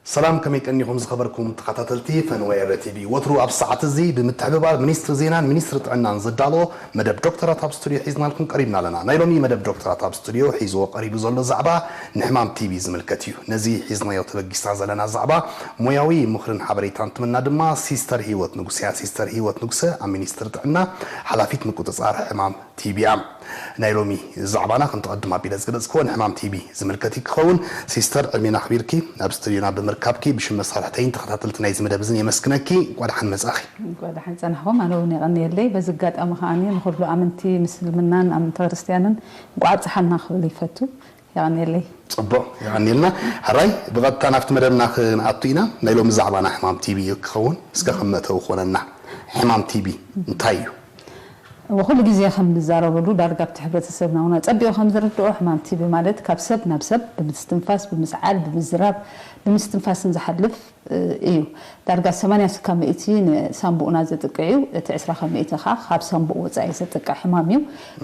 ሰላም፣ ከመይ ቀኒኹም ዝኸበርኩም ተኸታተልቲ ፈንወየር ቲቪ? ወትሩ ኣብ ሰዓት እዚ ብምትሕብባር ሚኒስትሪ ዜናን ሚኒስትሪ ጥዕናን ዝዳሎ መደብ ዶክተራት ኣብ ስቱድዮ ሒዝናልኩም ቀሪብና ኣለና። ናይ ሎሚ መደብ ዶክተራት ኣብ ስቱድዮ ሒዝዎ ቀሪቡ ዘሎ ዛዕባ ንሕማም ቲቢ ዝምልከት እዩ። ነዚ ሒዝናዮ ተበጊስና ዘለና ዛዕባ ሞያዊ ምኽርን ሓበሬታን ትምና ድማ ሲስተር ህይወት ንጉሰ እያ። ሲስተር ህይወት ንጉሰ ኣብ ሚኒስትሪ ጥዕና ሓላፊት ምቁጽጻር ሕማም ቲቢ እያ። ናይ ሎሚ ዛዕባና ከምቲ ቅድም ኣቢለ ዝገለጽክዎ ንሕማም ቲቢ ዝምልከት እዩ ክኸውን። ሲስተር ዕድሜና ኣኽቢርኪ ኣብ ስቱድዮና ብምርካብኪ ብሽም መሳርሕተይን ተኸታተልቲ ናይዚ መደብ እዝን የመስግነኪ። እንኳ ደሓን መጻእኺ። እንኳ ደሓን ጸናሕኩም። ኣነ እውን የቐንየለይ። በዚ ኣጋጣሚ ከኣ ንኹሉ ኣመንቲ ምስልምናን ኣመንቲ ክርስትያንን እንኳዕ ኣብጽሓና ክብል ይፈቱ። የቐንየለይ። ጽቡቕ፣ የቐንየልና። ሕራይ ብቐጥታ ናብቲ መደብና ክንኣቱ ኢና። ናይ ሎሚ ዛዕባና ሕማም ቲቢ እዩ ክኸውን። እስከ ከም መእተዊ ክኾነና፣ ሕማም ቲቢ እንታይ እዩ? እወ፣ ኩሉ ግዜ ከም ንዛረበሉ፣ ዳርጋ ኣብቲ ሕብረተሰብና እውን ኣጸቢቑ ከም ዝርድኦ፣ ሕማም ቲቢ ማለት ካብ ሰብ ናብ ሰብ ብምስትንፋስ፣ ብምስዓል፣ ብምዝራብ፣ ብምስትንፋስን ዝሓልፍ፣ እ፣ እዩ። ዳርጋ ሰማንያ ካብ ሚእቲ ንሳምቡእና ዘጥቅዕ እዩ። እቲ ዕስራ ካብ ሚእቲ ከኣ ካብ ሳምቡእ ወጻኢ ዘጥቅዕ ሕማም እዩ።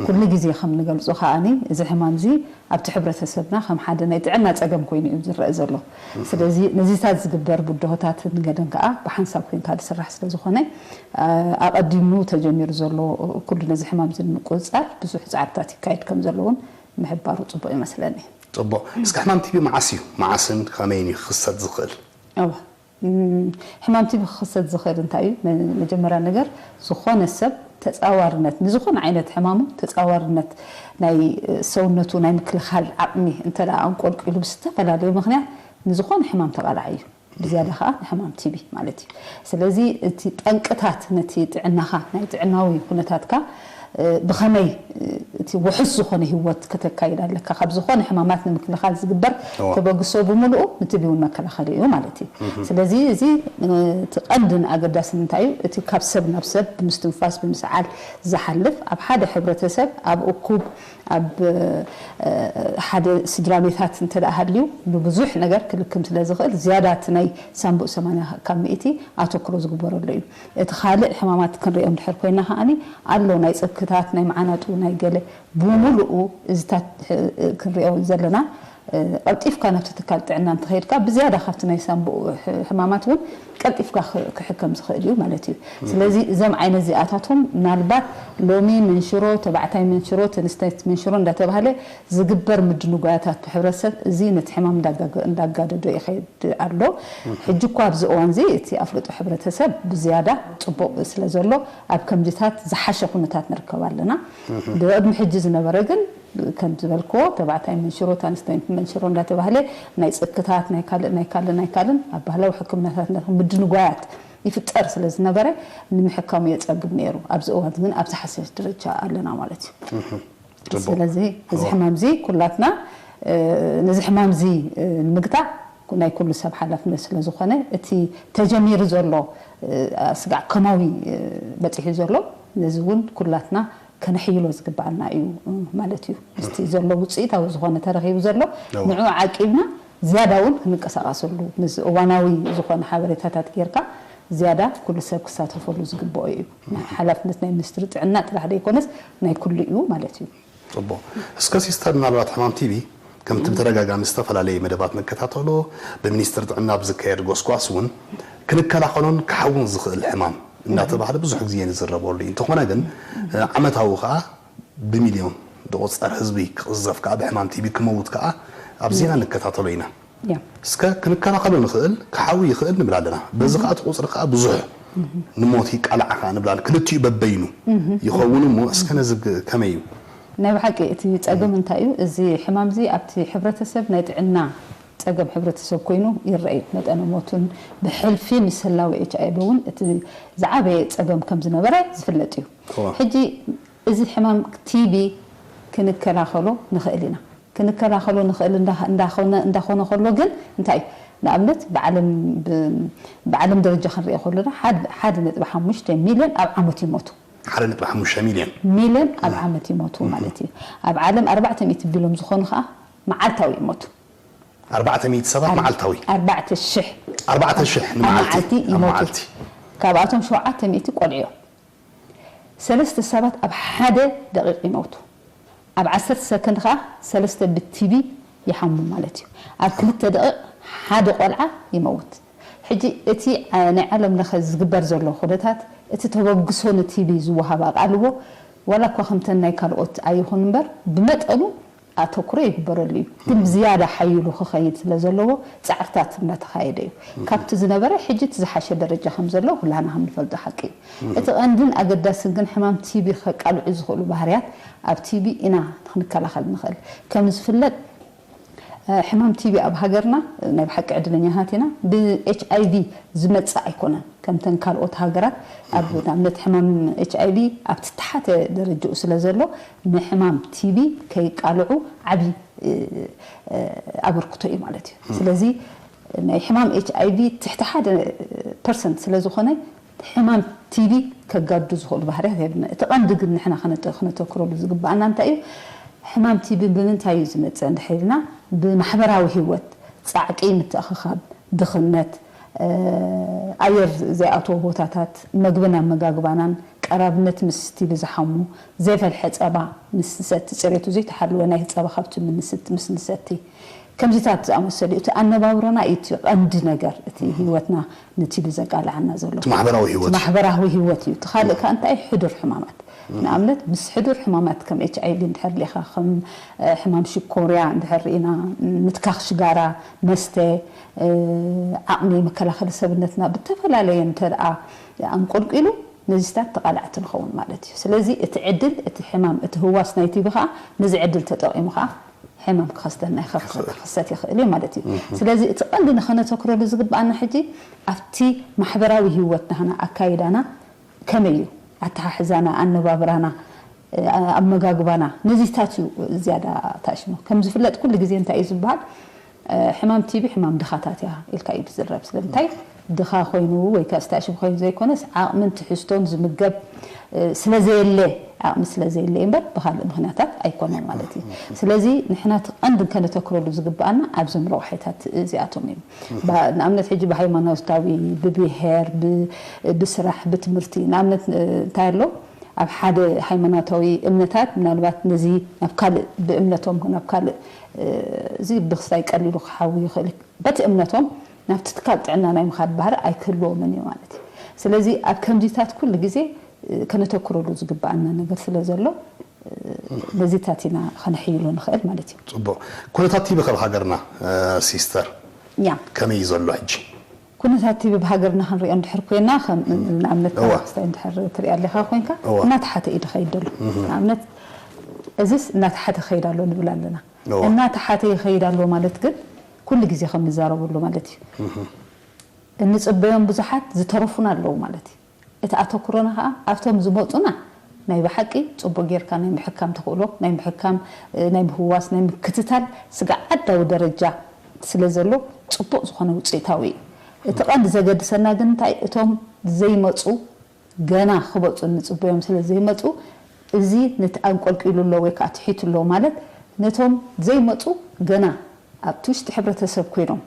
ኩሉ ግዜ ከም ንገልጾ ከኣኒ፣ እዚ ሕማም እዚ ኣብቲ ሕብረተሰብና ከም ሓደ ናይ ጥዕና ጸገም ኮይኑ እዩ ዝረአ ዘሎ። ስለዚ ነዚታት ዝግበር ብድሆታትን ገለን ከኣ ብሓንሳብ ኮንካ ዝስራሕ ስለ ዝኾነ፣ ኣ-፣ ኣቐዲሙ ተጀሚሩ ዘሎ ኩሉ ነዚ ሕማም እዚ ንምቁጽጻር ብዙሕ ጻዕርታት ይካየድ ከም ዘሎ እውን ምሕባሩ ጽቡቕ ይመስለኒ። ጽቡቕ። እስከ ሕማም ቲቢ መዓስ እዩ? መዓስን ከመይን እዩ ክኽሰት ዝኽእል? እወ። እም፣ ሕማም ቲቢ ክኽሰት ዝኽእል እንታይ እዩ? መ-፣ መጀመርያ ነገር፣ ዝኾነ ሰብ ተጻዋርነት፣ ንዝኾነ ዓይነት ሕማሙ ተጻዋርነት ናይ፣ እ፣ ሰውነቱ ናይ ምክልኻል ዓቕሚ እንተ ደኣ ኣንቆልቂሉ ብዝተፈላለዩ ምኽንያት ንዝኾነ ሕማም ተቓላዒ እዩ። ብዝያዳ ከኣ ንሕማም ቲቢ ማለት እዩ። ስለዚ እቲ ጠንቅታት ነቲ ጥዕናኻ፣ ናይ ጥዕናዊ ኩነታትካ፣ እ፣ ብኸመይ፣ እ፣ እቲ ውሑስ ዝኾነ ህይወት ከተካይድ ኣለካ? ካብ ዝኾነ ሕማማት ንምክልኻል ዝግበር እዋ። ተበግሶ ብምሉኡ ንቲቢ እውን መከላኸሊ እዩ ማለት እዩ። ስለዚ እዚ፣ እ፣ እቲ ቀንድን ኣገዳስን እንታይ እዩ? እቲ ካብ ሰብ ናብ ሰብ ብምስትንፋስ፣ ብምስዓል ዝሓልፍ ኣብ ሓደ ሕብረተሰብ፣ ኣብ እኩብ፣ ኣብ፣ እ፣ ሓደ ስድራ ቤታት እንተ ደኣ ሃልዩ፣ ንብዙሕ ነገር ክልክም ስለ ዝኽእል፣ ዝያዳ እቲ ናይ ሳምቡእ ሰማንያ ካብ ሚእቲ ኣተኩሮ ዝግበረሉ እዩ። እቲ ካልእ ሕማማት ክንሪኦ እንድሕር ኮይና ከኣኒ፣ ኣሎ ናይ ጽክታት፣ ናይ መዓናጡ፣ ናይ ገለ፣ ብምሉኡ እዚታት፣ እ፣ ክንሪኦ ዘለና፣ እ፣ ቀልጢፍካ ናብቲ ትካል ጥዕና እንተኸይድካ፣ ብዝያዳ ካብቲ ናይ ሳምቡእ ሕ-፣ ሕማማት እውን ቀልጢፍካ ክ-፣ ክሕከም ዝኽእል እዩ ማለት እዩ። ስለዚ እዞም ዓይነት እዚኣታቶም ምናልባት ሎሚ መንሽሮ፣ ተባዕታይ መንሽሮ፣ ተንስተይቲ መንሽሮ እንዳተባህለ ዝግበር ምድንጓያታት ብሕብረተሰብ፣ እዚ ነቲ ሕማም እንዳጋገ-፣ እንዳጋደዶ ይኸይድ ኣሎ። ሕጂ እኳ ኣብዚ እዋን እዚ እቲ ኣፍልጦ ሕብረተሰብ ብዝያዳ ጽቡቕ ስለ ዘሎ፣ ኣብ ከምዚታት ዝሓሸ ኩነታት ንርከብ ኣለና። ብቕድሚ ሕጂ ዝነበረ ግን፣ ከም ዝበልክዎ፣ ተባዕታይ መንሽሮ፣ ኣንስተይቲ መንሽሮ እንዳተባህለ ናይ ጽክታት፣ ናይ ካልእ፣ ናይ ካልእ፣ ናይ ካልእን ኣብ ባህላዊ ሕክምናታት ምድንጓያት ይፍጠር ስለ ዝነበረ፣ ንምሕካሙ የጸግም ነይሩ። ኣብዚ እዋን ግን ኣብ ዝሓሸ ደረጃ ኣለና ማለት እዩ። ጽቡቕ። ስለዚ እዚ እዎ። ሕማም እዚ ኩላትና፣ እ፣ ነዚ ሕማም እዚ፣ እ፣ ንምግታእ ናይ ኩሉ ሰብ ሓላፍነት ስለ ዝኾነ፣ እቲ ተጀሚሩ ዘሎ፣ እ፣ ኣስጋዕ ከማዊ፣ እ፣ በጺሑ ዘሎ፣ ነዚ እውን ኩላትና ከነሕይሎ ዝግብኣና እዩ፣ እ፣ ማለት እዩ። ምስቲ ዘሎ ውጽኢታዊ ዝኾነ ተረኺቡ ዘሎ፣ እዎ። ንዑ ዓቂብና ዝያዳ እውን ክንቀሳቐሰሉ፣ ምስ እዋናዊ ዝኾነ ሓበሬታታት ጌርካ ዝያዳ ኩሉ ሰብ ክሳተፈሉ ዝግብኦ እዩ። ሓላፍነት ናይ ሚኒስትሪ ጥዕና ጥራሕ ዘይኮነስ ናይ ኩሉ እዩ ማለት እዩ። ጽቡቕ። እስከ ሲስተር፣ ምናልባት ሕማም ቲቢ ከምቲ ብተደጋጋሚ ዝተፈላለየ መደባት ንከታተሎ፣ ብሚኒስትሪ ጥዕና ብዝካየድ ጎስጓስ እውን ክንከላኸሎን ክሓውን ዝኽእል ሕማም እናተባህለ ብዙሕ ግዜ ንዝረበሉ እዩ። እንተኾነ ግን፣ ዓመታዊ ከኣ ብሚልዮን ዝቑጸር ህዝቢ ክቕዘፍ ከኣ፣ ብሕማም ቲቢ ክመውት ከኣ ኣብ ዜና ንከታተሎ ኢና። ያ። እስከ ክንከላኸሎ ንኽእል፣ ክሓዊ ይኽእል ንብል ኣለና። በዚ ከኣ እቲ ቁጽሪ ከኣ ብዙሕ ንሞት ይቃላዕ ከኣ ንብል ኣለና። ክልቲኡ በበይኑ ይኸውን እሞ፣ እስከ ነዚ ግ-፣ ከመይ እዩ? ናይ ብሓቂ እቲ ጸገም እንታይ እዩ? እዚ ሕማም እዚ ኣብቲ ሕብረተሰብ ናይ ጥዕና ጸገም ሕብረተሰብ ኮይኑ ይረአ እዩ። መጠነ ሞቱን ብሕልፊ ምስ ህላወ ኤች ኣይ ቪ እውን እቲ ዝዓበየ ጸገም ከም ዝነበረ ዝፍለጥ እዩ። እዋ። ሕጂ እዚ ሕማም ቲቢ ክንከላኸሎ ንኽእል ኢና። ክንከላኸሎ ንኽእል እንዳ-፣ እንዳኾነ፣ እንዳኾነ ከሎ ግን እንታይ እዩ? ንኣብነት ብዓለም፣ ብ-፣ ብዓለም ደረጃ ክንሪኦ ከለና ሓደ፣ ሓደ ነጥቢ ሓሙሽተ ሚልዮን ኣብ ዓመት ይሞቱ። ሓደ ነጥቢ ሓሙሽተ ሚልዮን? ሚልዮን ኣብ ዓመት ይሞቱ ማለት እዩ። ኣብ ዓለም ኣርባዕተ ሚእቲ ቢሎም ዝኾኑ ከኣ መዓልታዊ ይሞቱ። ኣርባዕተ ሚእቲ ሰባት ኣብ መዓልታዊ? ኣርባዕተ ሽሕ። ኣርባዕተ ሽሕ ኣብ ንመዓልቲ? መዓልቲ ኣብ ይሞቱ። መዓልቲ። ካብኣቶም ሸውዓተ ሚእቲ ቆልዑ እዮም። ሰለስተ ሰባት ኣብ ሓደ ደቂቕ ይመውቱ። ኣብ ዓሰርተ ሰከንድ ከኣ ሰለስተ ብቲቢ ይሓሙ ማለት እዩ። ኣብ ክልተ ደቂቕ ሓደ ቆልዓ ይመውት። ሕጂ እቲ ዓ- ናይ ዓለም ለኸ ዝግበር ዘሎ ኩነታት፣ እቲ ተበግሶ ንቲቢ ዝወሃብ ኣቃልቦ፣ ዋላ እኳ ከምተን ናይ ካልኦት ኣይኹን እምበር፣ ብመጠኑ ኣተኩሮ ይግበረሉ እዩ። ግን ብዝያዳ ሓይሉ ክኸይድ ስለ ዘለዎ ጻዕርታት እናተኻየደ እዩ። ካብቲ ዝነበረ ሕጂ እቲ ዝሓሸ ደረጃ ከም ዘሎ ኩላህና ከም ንፈልጦ ሓቂ እዩ። እቲ ቀንድን ኣገዳስን ግን ሕማም ቲቢ ከቃልዑ ዝኽእሉ ባህርያት ኣብ ቲቢ ኢና ክንከላኸል ንኽእል። ከም ዝፍለጥ ሕማም ቲቢ ኣብ ሃገርና ናይ ብሓቂ ዕድለኛታት ኢና። ብኤች ኣይ ቪ ዝመጽእ ኣይኮነን። ከምተን ካልኦት ሃገራት ኣብ ንኣብነት ሕማም ኤች ኣይ ቪ ኣብቲ ተሓተ ደረጃኡ ስለ ዘሎ ንሕማም ቲቢ ከይቃልዑ ዓብዪ ኣበርክቶ እዩ ማለት እዩ። ስለዚ ናይ ሕማም ኤች ኣይ ቪ ትሕቲ ሓደ ፐርሰንት ስለ ዝኾነ ሕማም ቲቢ ከጋዱ ዝኽእሉ ባህርያት የብልና። እቲ ቀንዲ ግን ንሕና ክነተ- ክነተኩረሉ ዝግባኣና እንታይ እዩ? ሕማም ቲቢ ብምንታይ እዩ ዝመፅእ እንድሕር ኢልና ብማሕበራዊ ህይወት ፃዕቂ፣ ምትእኽኻብ፣ ድኽነት፣ ኣየር ዘይኣትዎ ቦታታት፣ መግብን ኣመጋግባናን፣ ቀራብነት ምስ ቲቢ ዝሓሙ፣ ዘይፈልሐ ፀባ ምስ ንሰቲ፣ ፅሬቱ ዘይተሓለወ ናይ ፀባ ካብቲ ምንስት ምስ ንሰቲ፣ ከምዚታት ዝኣመሰሉ እዩ። እቲ ኣነባብሮና እዩ እቲ ቀንዲ ነገር፣ እቲ ህይወትና ንቲቢ ዘቃልዓና ዘሎ። እቲ ማሕበራዊ ህይወት እቲ እዩ። ማሕበራዊ ህይወት እዩ። እቲ ካልእ ከኣ እንታይ? ሕዱር ሕማማት። ንኣብነት ምስ ሕዱር ሕማማት ከም ኤች ኣይ ቪ እንድሕር ሪኢኻ፣ ከም ሕማም ሽኮርያ እንድሕር ርኢና፣ ምትካኽ ሽጋራ፣ መስተ፣ ዓቕሚ መከላኸሊ ሰብነትና ብተፈላለየ እንተ ደኣ ኣንቆልቂሉ፣ ነዚታት ተቓላዕቲ ንኸውን ማለት እዩ። ስለዚ እቲ ዕድል፣ እቲ ሕማም፣ እቲ ህዋስ ናይ ቲቢ ከኣ ነዚ ዕድል ተጠቒሙ ከኣ ሕማም ክኸስተና ይኸ- ክኸሰት ይኽእል እዩ ማለት እዩ። ስለዚ እቲ ቀንዲ ንኸነተኩረሉ ዝግባኣና ሕጂ ኣብቲ ማሕበራዊ ህይወት ናህና ኣካይዳና ከመይ እዩ? ኣተሓሕዛና፣ ኣነባብራና፣ ኣመጋግባና፣ ነዚታት እዩ ዝያዳ ታሽሙ። ከም ዝፍለጥ ኩሉ ግዜ እንታይ እዩ ዝበሃል? ሕማም ቲቢ ሕማም ድኻታት እያ ኢልካ እዩ ዝዝረብ። ስለምንታይ ድኻ ኮይኑ ወይ ከዓ ዝተኣሽቡ ኮይኑ ዘይኮነስ ዓቕምን ትሕዝቶን ዝምገብ ስለ ዘየለ፣ ዓቕሚ ስለ ዘየለ እምበር ብኻልእ ምኽንያታት ኣይኮነን ማለት እዩ። ስለዚ ንሕና እቲ ቀንዲ ከነተኩረሉ ዝግባኣና ኣብዞም ረቑሒታት እዚኣቶም እዮም። ንኣብነት ሕጂ ብሃይማኖታዊ፣ ብብሄር፣ ብስራሕ፣ ብትምህርቲ፣ ንኣብነት እንታይ ኣሎ? ኣብ ሓደ ሃይማኖታዊ እምነታት ምናልባት ነዚ ናብ ካልእ ብእምነቶም ናብ ካልእ እዚ ብክስታይ ቀሊሉ ክሓዊ ይኽእል። በቲ እምነቶም ናብቲ ትካል ጥዕና ናይ ምኻድ ባህሪ ኣይክህልዎምን እዩ ማለት እዩ። ስለዚ ኣብ ከምዚታት ኩሉ ግዜ ከነተኩረሉ ዝግባኣና ነገር ስለ ዘሎ ነዚታት ኢና ከነሕይሎ ንኽእል ማለት እዩ። ጽቡቕ። ኩነታት ቲቢ ኣብ ሃገርና ሲስተር ያ ከመይ እዩ ዘሎ ሕጂ? ኩነታት ቲቢ ብሃገርና ክንሪኦ እንድሕር ኮይና፣ ከም ንኣብነት እዋ። ተባክስታይ እንድሕር ትሪኣ ኣለኻ ኮይንካ እዋ። እናተሓተ እዩ ዝኸይድ ዘሎ። ንኣብነት እዚስ እናተሓተ ይኸይድ ኣሎ ንብል ኣለና። እዋ። እናተሓተ ይኸይድ ኣሎ ማለት ግን ኩሉ ግዜ ከም ንዛረበሉ ማለት እዩ። እንጽበዮም ብዙሓት ዝተረፉና ኣለዉ ማለት እዩ። እቲ ኣተኩሮና ከኣ ኣብቶም ዝመጹና ናይ ብሓቂ ጽቡቕ ጌርካ ናይ ምሕካም ተኽእሎ፣ ናይ ምሕካም፣ ናይ ምህዋስ፣ ናይ ምክትታል ስጋዕ ዓዳዊ ደረጃ ስለ ዘሎ ጽቡቕ ዝኾነ ውጽኢታዊ እዩ። እቲ ቀንዲ ዘገድሰና ግን እንታይ እቶም ዘይመጹ ገና ክመጹ እንጽበዮም ስለ ዘይመጹ እዚ ነቲ ኣንቆልቂሉ ኣሎ ወይ ከኣ ትሒቱ ኣሎ ማለት ነቶም ዘይመጹ ገና ኣብቲ ውሽጢ ሕብረተሰብ ኮይኖም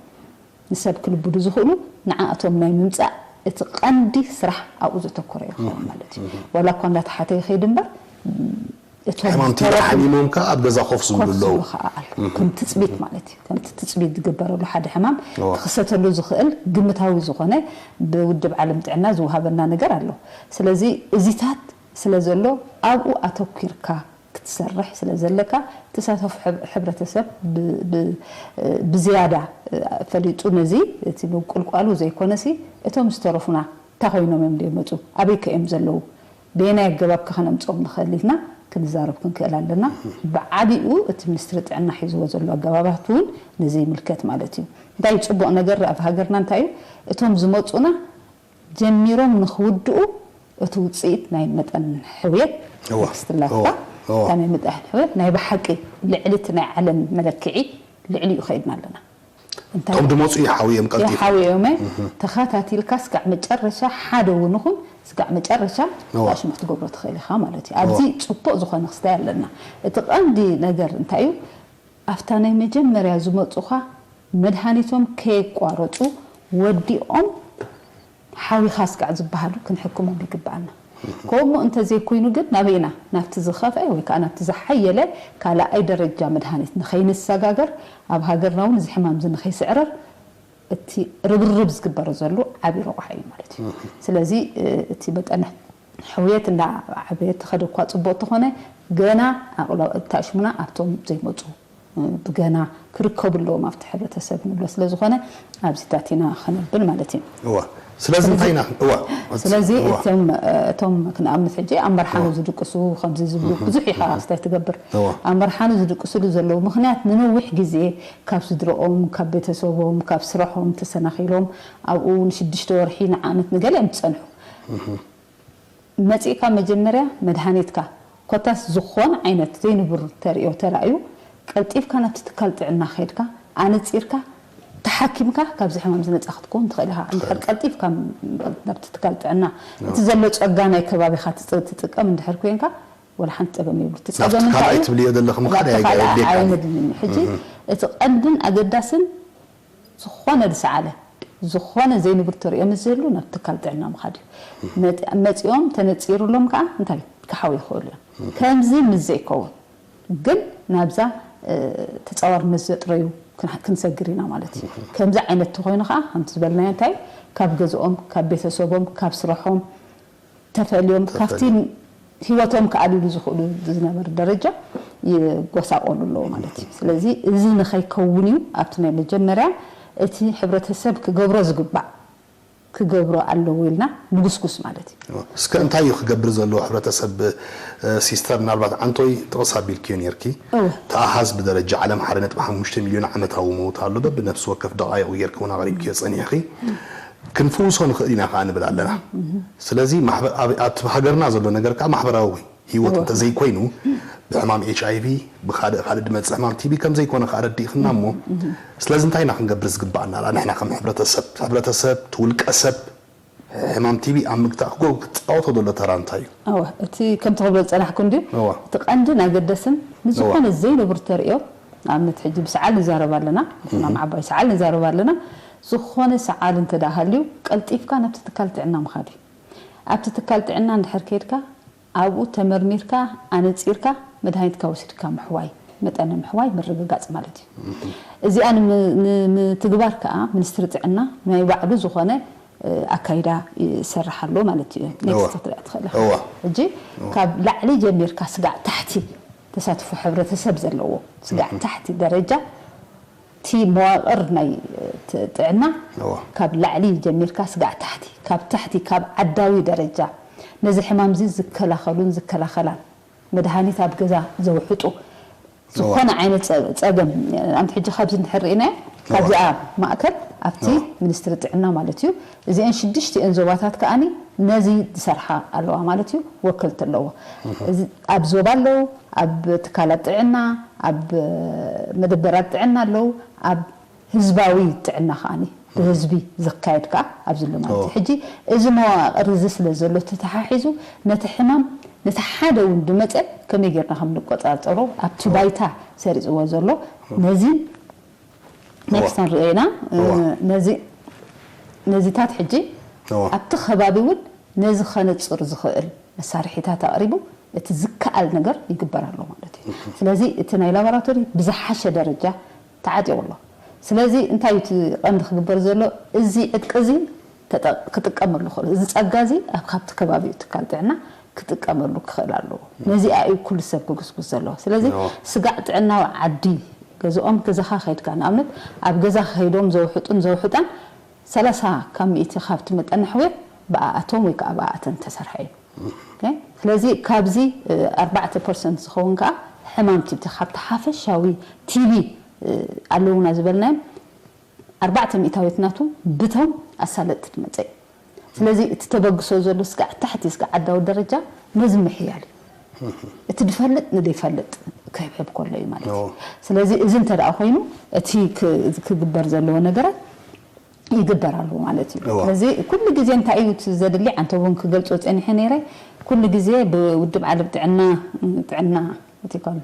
ንሰብ ክልብዱ ዝኽእሉ ንዓኣቶም ናይ ምምጻእ እቲ ቀንዲ ስራሕ ኣብኡ ዘተኮረ ይኸውን ማለት እዩ። ዋላ እኳ እንዳተሓተ ይኸይድ እምበር እቶም ሕማም ቲቢ ዝተረፉ ሓሚሞም ከኣ ኣብ ገዛ ኮፍ ዝብሉ ኮፍ ኣለዉ። ዝብሉ ከኣ ኣለዉ። ከም ትጽቢት ማለት እዩ። ከምቲ ትጽቢት ዝግበረሉ ሓደ ሕማም እዋ። ክኽሰተሉ ዝኽእል ግምታዊ ዝኾነ ብውድብ ዓለም ጥዕና ዝወሃበና ነገር ኣሎ። ስለዚ እዚታት ስለ ዘሎ ኣብኡ ኣተኲርካ ክትሰርሕ ስለ ዘለካ ተሳተፎ ሕብረተሰብ ብዝያዳ ፈሊጡ ነዚ እቲ ምቁልቋሉ ዘይኮነሲ እቶም ዝተረፉና እንታይ ኮይኖም እዮም ዘይመፁ ኣበይ ከ እዮም ዘለዉ በየናይ ኣገባብ ከ ከነምፅኦም ንኽእል ኢልና ክንዛረብ ክንክእል ኣለና። ብዓቢኡ እቲ ሚኒስትሪ ጥዕና ሒዝዎ ዘሎ ኣገባባት እውን ነዚ ይምልከት ማለት እዩ። እንታይ ፅቡቕ ነገር ኣብ ሃገርና እንታይ እዩ እቶም ዝመፁና ጀሚሮም ንኽውድኡ እቲ ውፅኢት ናይ መጠን ሕውየት እዋ፣ ተክስትላታ እዋ፣ እዋ። እታ ናይ መጠን ሕውየት ናይ ብሓቂ ልዕሊ እቲ ናይ ዓለም መለክዒ ልዕሊኡ ከይድና ኣለና። እንታይ እቶም ድመፁ ይሓውዮም ቀልጢፎም። ይሓውዮመ ተኸታቲልካ ስጋዕ መጨረሻ ሓደ እውን ይኹን ስጋዕ መጨረሻ እዋ። ኣሽሙ ክትገብሮ ትኽእል ኢኻ ማለት እዩ። ኣብዚ እዋ። ፅቡቕ ዝኾነ ክስታይ ኣለና። እቲ ቀንዲ ነገር እንታይ እዩ? ኣብታ ናይ መጀመርያ ዝመፁኻ መድሃኒቶም ከየቋረፁ ወዲኦም ሓዊኻ ስጋዕ ዝበሃሉ ክንሕክሞም ይግብኣና። ከምኡ እንተዘይኮይኑ ግን ናበይና ናብቲ ዝኸፍአ ወይ ከዓ ናብቲ ዝሓየለ ካልኣይ ደረጃ መድሃኒት ንኸይንሰጋገር ኣብ ሃገርና እውን እዚ ሕማም እዚ ንኸይስዕረር እቲ ርብርብ ዝግበሮ ዘሎ ዓብዪ ረቑሓ እዩ ማለት እዩ። ስለዚ እቲ መጠን ሕውየት እንዳዓበየ ተኸደ እኳ ፅቡቅ ተኾነ፣ ገና ኣቕሎ እታሽሙና ኣብቶም ዘይመፁ ብገና ክርከቡ ኣለዎም ኣብቲ ሕብረተሰብ ንብሎ ስለ ዝኾነ፣ ኣብዚ ታቲና ከነብል ማለት እዩ። እዋ ስለዚ እንታይ ኢና እዋ ስለዚ እዋ እቶም እቶም ንኣብነት ሕጂ ኣብ መርሓኑ ዝድቅሱ ከምዚ ዝብሉ ብዙሕ ኢኻ ኣስታይ ትገብር። እዋ ኣብ መርሓኑ ዝድቅስሉ ዘለዉ ምኽንያት ንነዊሕ ግዜ ካብ ስድረኦም፣ ካብ ቤተሰቦም፣ ካብ ስረሖም ተሰናኺሎም ኣብኡ ንሽዱሽተ ወርሒ ንዓመት ንገሊኦም ዝጸንሑ። መጺእካ መጀመርያ መድሃኒትካ ኮታስ ዝኾነ ዓይነት ዘይንቡር ተርእዮ ተራእዩ ቀልጢፍካ ናብቲ ትካል ጥዕና ከይድካ ኣነጺርካ ተሓኪምካ ካብዚ ሕማም ዝነጻ ክትከውን ትኽእል ኢኻ። እንድሕር ቀልጢፍካ ናብቲ ትካል ጥዕና እቲ ዘሎ ጸጋ ናይ ከባቢኻ ትጽ- ትጥቀም እንድሕር ኮንካ ወላ ሓንቲ ጸገም የብሉ። እቲ ናብቲ ጸገም እንታይ ካልኣይ እዩ? ትብልዮ ዘለኺ ምኻድ ናብቲ ካልኣይ ኣይገድልየካን እዩ። ኣይመድልን እዩ። ሕጂ እቲ ቀንድን ኣገዳስን ዝኾነ ዝሰዓለ ዝኾነ ዘይንቡር ተርእዮ ምስ ዝህሉ ናብ ትካል ጥዕና ምኻድ እዩ። መጥ- መጺኦም ተነጺሩሎም ከዓ እንታይ ክሓው ይኽእሉ እዮም። ከምዚ ምስ ዘይከውን ግን ናብዛ እ፣ ተጻዋርነት ዘጥረዩ ክን- ክንሰግር ኢና ማለት እዩ። ከምዚ ዓይነት ተኾይኑ ከዓ ከምቲ ዝበልናዮ እንታይ ካብ ገዝኦም ካብ ቤተሰቦም ካብ ስርሖም ተፈልዮም ካብቲ ተፈልዮም። ህይወቶም ክኣልይሉ ዝኽእሉ ዝነበረ ደረጃ ይጎሳቆሉ ኣለዎ ማለት እዩ። ስለዚ እዚ ንኸይከውን እዩ ኣብቲ ናይ መጀመርያ እቲ ሕብረተሰብ ክገብሮ ዝግባእ ክገብሮ ኣለዎ ኢልና ንጉስጉስ ማለት እዩ። እስከ እንታይ እዩ ክገብር ዘለዎ ሕብረተሰብ? እ፣ ሲስተር ምናልባት ዓንቶይ ጥቕስ ኣቢልክዮ ነርኪ። እወ። እቲ ኣሃዝ ብደረጃ ዓለም ሓደ ነጥቢ ሓሙሽተ ሚልዮን ዓመታዊ መውት ኣሎ። በብነፍሲ ወከፍ ደቓይቑ ጌርኪ እውን ኣቕሪብክዮ ጸኒሕኺ። ክንፍውሶ ንኽእል ኢና ከኣ ንብል ኣለና። ስለዚ ማሕበ- ኣብ- ኣብቲ ሃገርና ዘሎ ነገር ከኣ ማሕበራዊ ህይወት እወ። እንተዘይኮይኑ ብሕማም ኤች ኣይ ቪ ብካልእ ካልእ ድመጽእ ሕማም ቲ ቢ ከም ዘይኮነ ከኣ ረዲእኽና እሞ ስለዚ እንታይ ኢና ክንገብር ዝግባኣና ንሕና ከም ሕብረተሰብ? ሕብረተሰብ ትውልቀ ሰብ ሕማም ቲ ቢ ኣብ ምግታእ ክጎ- ክጻወቶ ዘሎ ተራ እንታይ እዩ? እወ እቲ ከምቲ ክብሎ ዝጸናሕኩ እንድዩ እወ። እቲ ቀንድን ኣገደስን ንዝኾነ ዘይንቡር ተርእዮ ንኣብነት ሕጂ ብሰዓል ንዛረብ ኣለና ሕማም ዓባይ ሰዓል ንዛረብ ኣለና ዝኾነ ሰዓል እንተ ደኣ ሃልዩ ቀልጢፍካ ናብቲ ትካል ጥዕና ምኻድ እዩ ኣብቲ ትካል ጥዕና እንድሕር ከይድካ ኣብኡ ተመርሚርካ ኣነጺርካ መድሃኒትካ ወሲድካ ምሕዋይ መጠነ ምሕዋይ ምርግጋጽ ማለት እዩ እዚኣ ንምትግባር ከዓ ሚኒስትሪ ጥዕና ናይ ባዕሉ ዝኾነ ኣካይዳ ይሰርሕ ኣሎ ማለት እዩ። ኔክስት ክትሪኣ ትኽእል ኢኻ። ሕጂ ካብ ላዕሊ ጀሚርካ ስጋዕ ታሕቲ ተሳትፎ ሕብረተሰብ ዘለዎ ስጋዕ ታሕቲ ደረጃ እቲ መዋቕር ናይ ጥዕና ካብ ላዕሊ ጀሚርካ ስጋዕ ታሕቲ ካብ ታሕቲ ካብ ዓዳዊ ደረጃ ነዚ ሕማም እዚ ዝከላኸሉን ዝከላኸላን መድሃኒት ኣብ ገዛ ዘውሕጡ ዝኾነ ዓይነት ጸገም ኣንቲ ሕጂ ካብዚ እንድሕር ርኢናዮ ካብዚኣ ማእከል ኣብቲ ሚኒስትሪ ጥዕና ማለት እዩ እዚአን ሽዱሽቲአን ዞባታት ከኣኒ ነዚ ዝሰርሓ ኣለዋ ማለት እዩ ወከልቲ ኣለዎ ኣብ ዞባ ኣለዉ ኣብ ትካላት ጥዕና ኣብ መደበራት ጥዕና ኣለዉ ኣብ ህዝባዊ ጥዕና ከኣኒ ብህዝቢ ዝካየድ ከዓ ኣብዚ ኣሎ ማለት እዩ ሕጂ እዚ መዋቕር እዚ ስለ ዘሎ ተተሓሒዙ ነቲ ሕማም ነቲ ሓደ እውን ድመፀ ከመይ ጌርና ከም ንቆፃፀሮ ኣብቲ ባይታ ሰሪፅዎ ዘሎ ነዚ ኔክስት ንሪኦ ኢና ነዚ ነዚታት ሕጂ ኣብቲ ከባቢ እውን ነዚ ከነፅር ዝኽእል መሳርሒታት ኣቕሪቡ እቲ ዝከኣል ነገር ይግበር ኣሎ ማለት እዩ ስለዚ እቲ ናይ ላቦራቶሪ ብዝሓሸ ደረጃ ተዓጢቑ ኣሎ ስለዚ እንታይ እዩ እቲ ቀንዲ ክግበር ዘሎ እዚ ዕጥቂ እዚ ክጥቀመሉ ክእል እዚ ፀጋ እዚ ኣብ ካብቲ ከባቢኡ ትካል ጥዕና ክጥቀመሉ ክኽእል ኣለዎ ነዚኣ እዩ ኩሉ ሰብ ክጉስጉስ ዘለዎ ስለዚ ስጋዕ ጥዕናዊ ዓዲ ገዝኦም ገዛኻ ከይድካ ንኣብነት ኣብ ገዛ ከይዶም ዘውሕጡን ዘውሕጣን ሰላሳ ካብ ሚእቲ ካብቲ መጠን ሕውየት ብኣኣቶም ወይ ከዓ ብኣኣተን ተሰርሐ እዩ ስለዚ ካብዚ ኣርባዕተ ፐርሰንት ዝኸውን ከዓ ሕማም ቲቢ ካብቲ ሓፈሻዊ ቲቢ ኣለውና ዝበልናዮም ኣርባዕተ ሚእታዊት ናቱ ብቶም ኣሳለጥቲ ትመፀ እዩ ስለዚ እቲ ተበግሶ ዘሎ ስጋዕ ታሕቲ ስጋዕ ዓዳዊ ደረጃ ነዚ ምሕያል እዩ እቲ ድፈልጥ ንደይፈልጥ ክህብሕብ ከሎ እዩ ማለት እዩ ስለዚ እዚ እንተ ደኣ ኮይኑ እቲ ክግበር ዘለዎ ነገራት ይግበር ኣሎ ማለት እዩ። እዚ ኩሉ ግዜ እንታይ እዩ እቲ ዘድሊ ኣንተ እውን ክገልጾ ጸኒሐ ነይረ ኩሉ ግዜ ብውድብ ዓለም ጥዕና ጥዕና እቲ ከም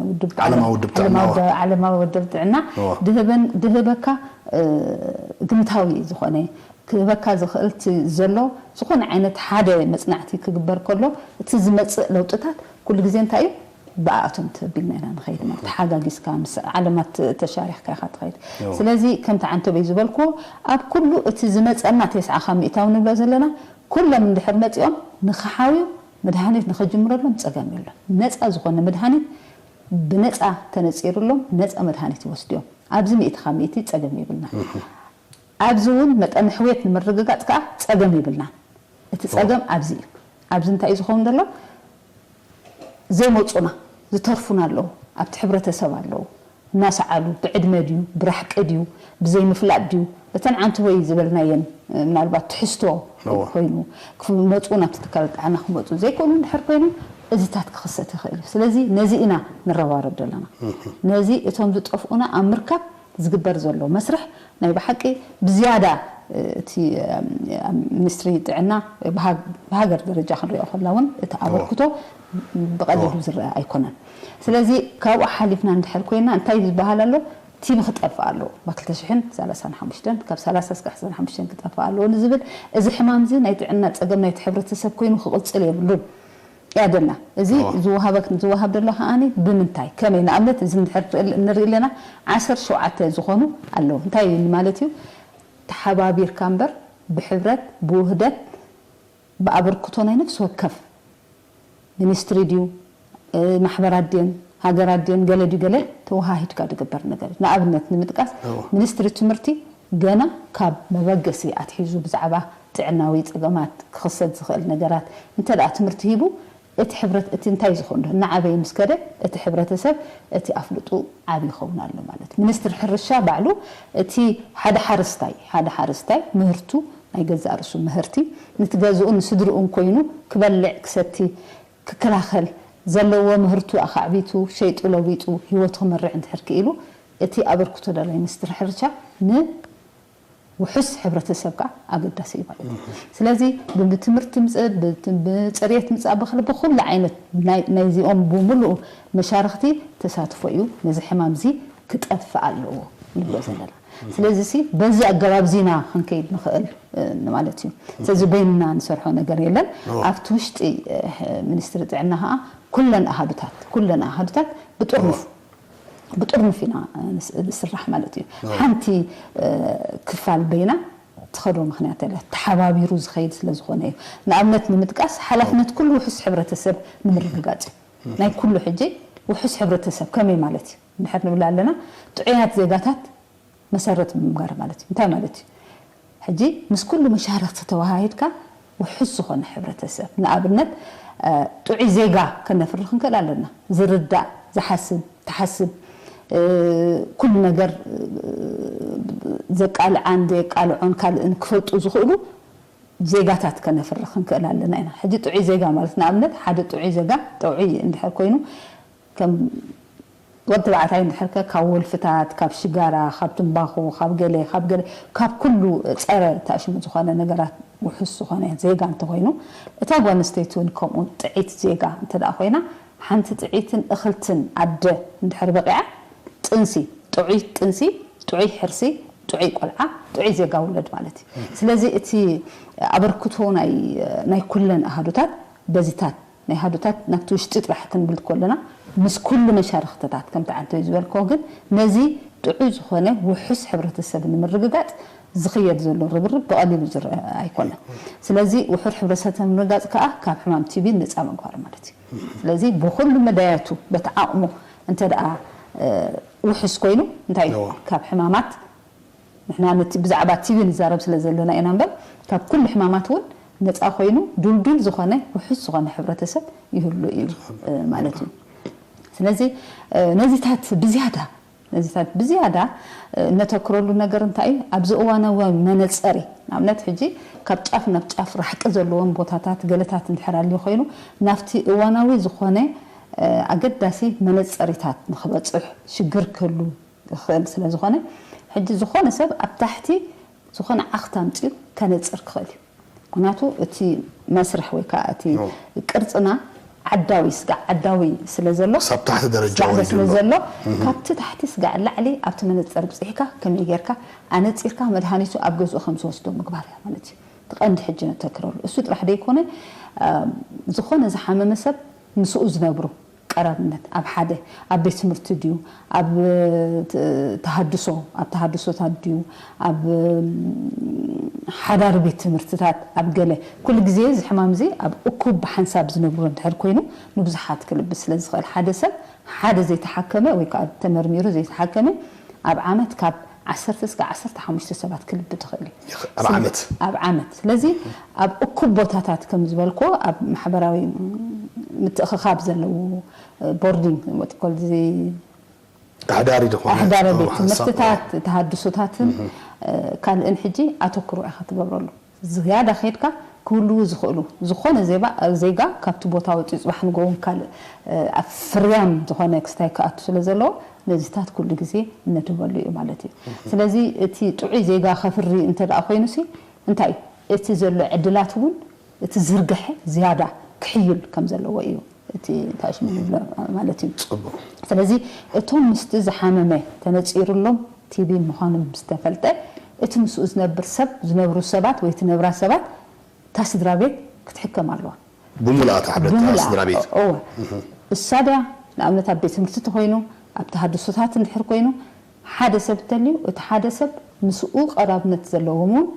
ውድብ ዓለማዊ ውድብ ጥዕና ዓለማዊ ውድብ ጥዕና ድህበን ድህበካ ግምታዊ ዝኾነ ክህበካ ዝኽእል ዘሎ ዝኾነ ዓይነት ሓደ መጽናዕቲ ክግበር ከሎ እቲ ዝመጽእ ለውጥታት ኩሉ ግዜ እንታይ እዩ ብኣቶም ተቢልና ኢና ንኸይድ ማለት፣ ተሓጋጊዝካ ምስ ዓለማት ተሻሪኽካ ኢኻ ትኸይድ። ስለዚ ከምቲ ዓንተበይ ዝበልኩ፣ ኣብ ኩሉ እቲ ዝመፀና ተስዓ ካብ ሚእታዊ ንብሎ ዘለና፣ ኩሎም እንድሕር መፂኦም ንክሓውዩ መድሃኒት ንክጅምረሎም ፀገም የሎ። ነፃ ዝኾነ መድሃኒት ብነፃ ተነፂሩሎም ነፃ መድሃኒት ይወስድዮም። ኣብዚ ሚእቲ ካብ ሚእቲ ፀገም ይብልና። ኣብዚ እውን መጠን ሕውየት ንምርግጋፅ ከዓ ፀገም ይብልናን። እቲ ፀገም ኣብዚ እዩ። ኣብዚ እንታይ እዩ ዝኸውን ዘሎ? ዘይመፁና ዝተርፉና ኣለዉ። ኣብቲ ሕብረተሰብ ኣለዉ። እናሰዓሉ፣ ብዕድመ ድዩ፣ ብራሕቂ ድዩ፣ ብዘይምፍላጥ ድዩ፣ እተን ዓንተቦይ ዝበልናየን፣ ምናልባት ትሕዝቶ ኮይኑ ክመፁ፣ ናብቲ ትካል ጥዕና ክመፁ ዘይክእሉ እንድሕር ኮይኑ፣ እዚታት ክኽሰት ይኽእል እዩ። ስለዚ ነዚ ኢና ንረባረብ ዘለና። ነዚ እቶም ዝጠፍኡና ኣብ ምርካብ ዝግበር ዘሎ መስርሕ ናይ ብሓቂ ብዝያዳ፣ እ፣ እቲ፣ እ፣ ኣብ ሚኒስትሪ ጥዕና ብሃ-፣ ብሃገር ደረጃ ክንሪኦ ከለና እውን እቲ ኣበርክቶ ብቐሊሉ ዝረአ ኣይኮነን። ስለዚ ካብኡ ሓሊፍና እንድሕር ኮይና እንታይ ዝበሃል ኣሎ? ቲቢ ክጠፍእ ኣለዎ። ብ ክልተ ሽሕን ሰላሳን ሓሙሽተን፣ ካብ ሰላሳ እስካብ ዓሰርተ ሓሙሽተ ክጠፍእ ኣለዎ ንዝብል፣ እዚ ሕማም እዚ ናይ ጥዕና ጸገም ናይቲ ሕብረተሰብ ኮይኑ ክቕጽል የብሉን። እያ ደላ። እዚ ዝወሃበክ-፣ ዝወሃብ ደሎ ከኣኒ ብምንታይ፣ ከመይ? ንኣብነት እዚ እንድሕር ንርኢ፣ ንርኢ ኣለና፣ ዓሰርተ ሸውዓተ ዝኾኑ ኣለዉ። እንታይ እዩ ማለት እዩ? ተሓባቢርካ እምበር፣ ብሕብረት፣ ብውህደት፣ ብኣበርክቶ ናይ ነፍሲ ወከፍ ሚኒስትሪ ድዩ፣ እ፣ ማሕበራት ድየን፣ ሃገራት ድየን፣ ገለ ድዩ ገለ ተወሃሂድካ ዝግበር ነገር እዩ። ንኣብነት ንምጥቃስ፣ ሚኒስትሪ ትምህርቲ ገና ካብ መበገሲ ኣትሒዙ ብዛዕባ ጥዕናዊ ጸገማት ክኽሰት ዝኽእል ነገራት እንተ ደኣ ትምህርቲ ሂቡ፣ እቲ ሕብረት-፣ እቲ እንታይ ዝኾን ዶ እናዓበየ ምስ ከደ፣ እቲ ሕብረተሰብ እቲ ኣፍልጡ ዓቢ ይኸውን ኣሎ ማለት። ሚኒስትሪ ሕርሻ ባዕሉ እቲ ሓደ ሓረስታይ፣ ሓደ ሓረስታይ ምህርቱ ናይ ገዛእ ርእሱ ምህርቲ ንትገዝኡን ንስድርኡን ኮይኑ ክበልዕ ክሰቲ ክከላኸል ዘለዎ ምህርቱ ኣኻዕቢቱ ሸይጡ ለዊጡ ህይወቱ ክመርሕ እንድሕር ክኢሉ እቲ ኣበርክቶ ደላይ ሚኒስትሪ ሕርሻ ንውሑስ ሕብረተሰብ ከዓ ኣገዳሲ እዩ ማለት እዩ። ስለዚ ብትምህርቲ ምጽእ፣ ብት-፣ ብጽሬት ምጽእ፣ ብኽል-፣ ብኹሉ ዓይነት ናይ-፣ ናይዚኦም ብምሉኡ መሻርኽቲ ተሳትፎ እዩ ነዚ ሕማም እዚ ክጠፍእ ኣለዎ ንብሎ ዘለና። ስለዚ ሲ በዚ ኣገባብ ዚና ክንከይድ ንኽእል፣ እ፣ ማለት እዩ። ስለዚ በይንና ንሰርሖ ነገር የለን። ኣብቲ ውሽጢ፣ እ፣ ሚኒስትሪ ጥዕና ከዓ ኩለን ኣሃዱታት፣ ኩለን ኣሃዱታት ብጥርኑፍ፣ ብጥርኑፍ ኢና፣ እ፣ ንስ-፣ ንስራሕ ማለት እዩ። ሓንቲ፣ እ፣ ክፋል በይና ትኸዶ ምኽንያት የለ። ተሓባቢሩ ዝኸይድ ስለ ዝኾነ እዩ። ንኣብነት ንምጥቃስ፣ ሓላፍነት ኩሉ ውሑስ ሕብረተሰብ ንምርግጋጽ እዩ። ናይ ኩሉ ሕጂ ውሑስ ሕብረተሰብ ከመይ ማለት እዩ? እንድሕር ንብል ኣለና፣ ጥዑያት ዜጋታት መሰረት ምንባር ማለት እዩ። እንታይ ማለት እዩ? ሕጂ ምስ ኩሉ መሻርኽቲ ተወሃሂድካ ውሑስ ዝኾነ ሕብረተሰብ፣ ንኣብነት፣ እ፣ ጥዑይ ዜጋ ከነፍሪ ክንክእል ኣለና። ዝርዳእ፣ ዝሓስብ፣ ትሓስብ፣ እ፣ ኩሉ ነገር፣ እ፣ ዘቃልዓን ዘየቃልዖን ካልእን ክፈልጡ ዝኽእሉ ዜጋታት ከነፍሪ ክንክእል ኣለና ኢና። ሕጂ ጥዑይ ዜጋ ማለት ንኣብነት ሓደ ጥዑይ ዜጋ፣ ጥዑይ እንድሕር ኮይኑ፣ ከም ወዲ ተባዕታይ እንድሕር ከ ካብ ወልፍታት፣ ካብ ሽጋራ፣ ካብ ትምባኹ፣ ካብ ገለ፣ ካብ ገለ፣ ካብ ኩሉ ጸረ ተኣሽሙ ዝኾነ ነገራት ውሑስ ዝኾነ ዜጋ እንተኾይኑ፣ እታ ጓል ኣንስተይቲ እውን ከምኡ ጥዕይቲ ዜጋ እንተ ደኣ ኮይና፣ ሓንቲ ጥዕይትን እኽልትን ኣደ እንድሕር በቂዓ፣ ጥንሲ፣ ጥዑይ ጥንሲ፣ ጥዑይ ሕርሲ፣ ጥዑይ ቆልዓ፣ ጥዑይ ዜጋ ውለድ ማለት እዩ። ስለዚ እቲ ኣበርክቶ ናይ፣ ናይ ኩለን ኣሃዱታት በዚታት ናይ ኣሃዱታት ናብቲ ውሽጢ ጥራሕ ክንብል ከለና፣ ምስ ኩሉ መሻርኽትታት ከምቲ ዓንተይ ዝበልክዎ፣ ግን ነዚ ጥዑይ ዝኾነ ውሑስ ሕብረተሰብ ንምርግጋጽ ዝኽየድ ዘሎ ርብርብ ብቐሊሉ ዝረአ ኣይኮነን። ስለዚ ውሑድ ሕብረተሰብ ንምርጋጽ ከኣ ካብ ሕማም ቲቢ ነጻ ምግባር ማለት እዩ። ስለዚ ብኹሉ መዳያቱ በቲ ዓቕሙ እንተ ደኣ፣ እ፣ ውሑስ ኮይኑ እንታይ እዩ? እዎ። ካብ ሕማማት ንሕና ነቲ ብዛዕባ ቲቢ ንዛረብ ስለ ዘለና ኢና እምበር፣ ካብ ኩሉ ሕማማት እውን ነጻ ኮይኑ ድልዱል ዝኾነ ውሑስ ዝኾነ ሕብረተሰብ ይህሉ እዩ፣ እ፣ ማለት እዩ። ስለዚ፣ እ፣ ነዚታት ብዝያዳ፣ ነዚታት ብዝያዳ፣ እ፣ እነተክረሉ ነገር እንታይ እዩ? ኣብዚ እዋናዊ መነጸሪ፣ ንኣብነት ሕጂ ካብ ጫፍ ናብ ጫፍ ራሕቂ ዘለዎም ቦታታት ገለታት እንድሕር ኣልዩ ኮይኑ፣ ናብቲ እዋናዊ ዝኾነ፣ እ፣ ኣገዳሲ መነጸሪታት ንኽበጽሕ ሽግር ክህሉ ይኽእል ስለ ዝኾነ፣ ሕጂ ዝኾነ ሰብ ኣብ ታሕቲ ዝኾነ ዓኽታ ኣምጺኡ ከነጽር ክኽእል እዩ። ምኽንያቱ እቲ መስርሕ ወይ ከዓ እቲ ኖ። ቅርጽና ዓዳዊ፣ ስጋዕ ዓዳዊ ስለ ዘሎ፣ ክሳብ ታሕቲ ደረጃ ስጋዕ ወሪዱ ስለ ኣሎ። ዘሎ፣ እህ። ካብቲ ታሕቲ ስጋዕ ላዕሊ ኣብቲ መነጸር ብጽሒካ ከመይ ጌርካ ኣነጺርካ መድሃኒቱ ኣብ ገዝኡ ከም ዝወስዶ ምግባር እያ ማለት እዩ። እቲ ቀንዲ ሕጂ ነተክረሉ። እሱ ጥራሕ ደይኮነ፣ እ፣ ዝኾነ ዝሓመመ ሰብ ምስኡ ዝነብሩ ቀራብነት ኣብ ሓደ ኣብ ቤት ትምህርቲ ድዩ ኣብ ተሃድሶ ኣብ ተሃድሶታት ድዩ ኣብ ሓዳሪ ቤት ትምህርትታት ኣብ ገለ ኩሉ ግዜ እዚ ሕማም እዚ ኣብ እኩብ ብሓንሳብ ዝነብሩ እንድሕር ኮይኑ ንብዙሓት ክልብስ ስለ ዝኽእል ሓደ ሰብ ሓደ ዘይተሓከመ ወይ ከዓ ተመርሚሩ ዘይተሓከመ ኣብ ዓመት ካብ ዓሰርተ እስከ ዓሰርተ ሓሙሽተ ሰባት ክልብት ይኽእል እዩ። ይኽ- ኣብ ዓመት? ኣብ ዓመት። ስለዚ ኣብ እኩብ ቦታታት ከም ዝበልኮ ኣብ ማሕበራዊ ምትእኽኻብ ዘለዉ ቦርዲንግ ወጥኮል እዚ ኣሕዳሪ ዝኾነ ኣሕዳሪ ቤት ኣዎ፣ ሓንሳብ፣ ትምህርትታት ተሃድሶታትን ካልእን ሕጂ ኣተኩሮ ኢኻ ትገብረሉ። ዝያዳ ከይድካ ክህልዉ ዝኽእሉ ዝኾነ ዜባ ዜጋ ካብቲ ቦታ ወፂኡ ፅባሕ ንጎውን ካልእ ኣብ ፍርያም ዝኾነ ክስታይ ክኣቱ ስለ ዘለዎ ነዚታት ኩሉ ግዜ እነድበሉ እዩ ማለት እዩ። ስለዚ እቲ ጥዑይ ዜጋ ከፍሪ እንተ ደኣ ኮይኑ ሲ እንታይ እዩ እቲ ዘሎ ዕድላት እውን እቲ ዝርግሐ ዝያዳ ክሕይል ከም ዘለዎ እዩ እቲ እንታይ ሽሙ ንብሎ ማለት እዩ። ጽቡቕ። ስለዚ እቶም ምስቲ ዝሓመመ ተነጺሩሎም ቲቢ ምዃኑ ምስ ተፈልጠ እቲ ምስኡ ዝነብር ሰብ ዝነብሩ ሰባት ወይ ትነብራ ሰባት እታ ስድራ ቤት ክትሕከም ኣለዋ። ብምልኣት ኣሕብረት ብምልኣ- ስድራ ቤት። እወ። እሳ ድያ ንኣብነት ኣብ ቤት ትምህርቲ ተኮይኑ ኣብ ተሃድሶታት እንድሕር ኮይኑ ሓደ ሰብ እንተልዩ እቲ ሓደ ሰብ ምስኡ ቀራብነት ዘለዎም እውን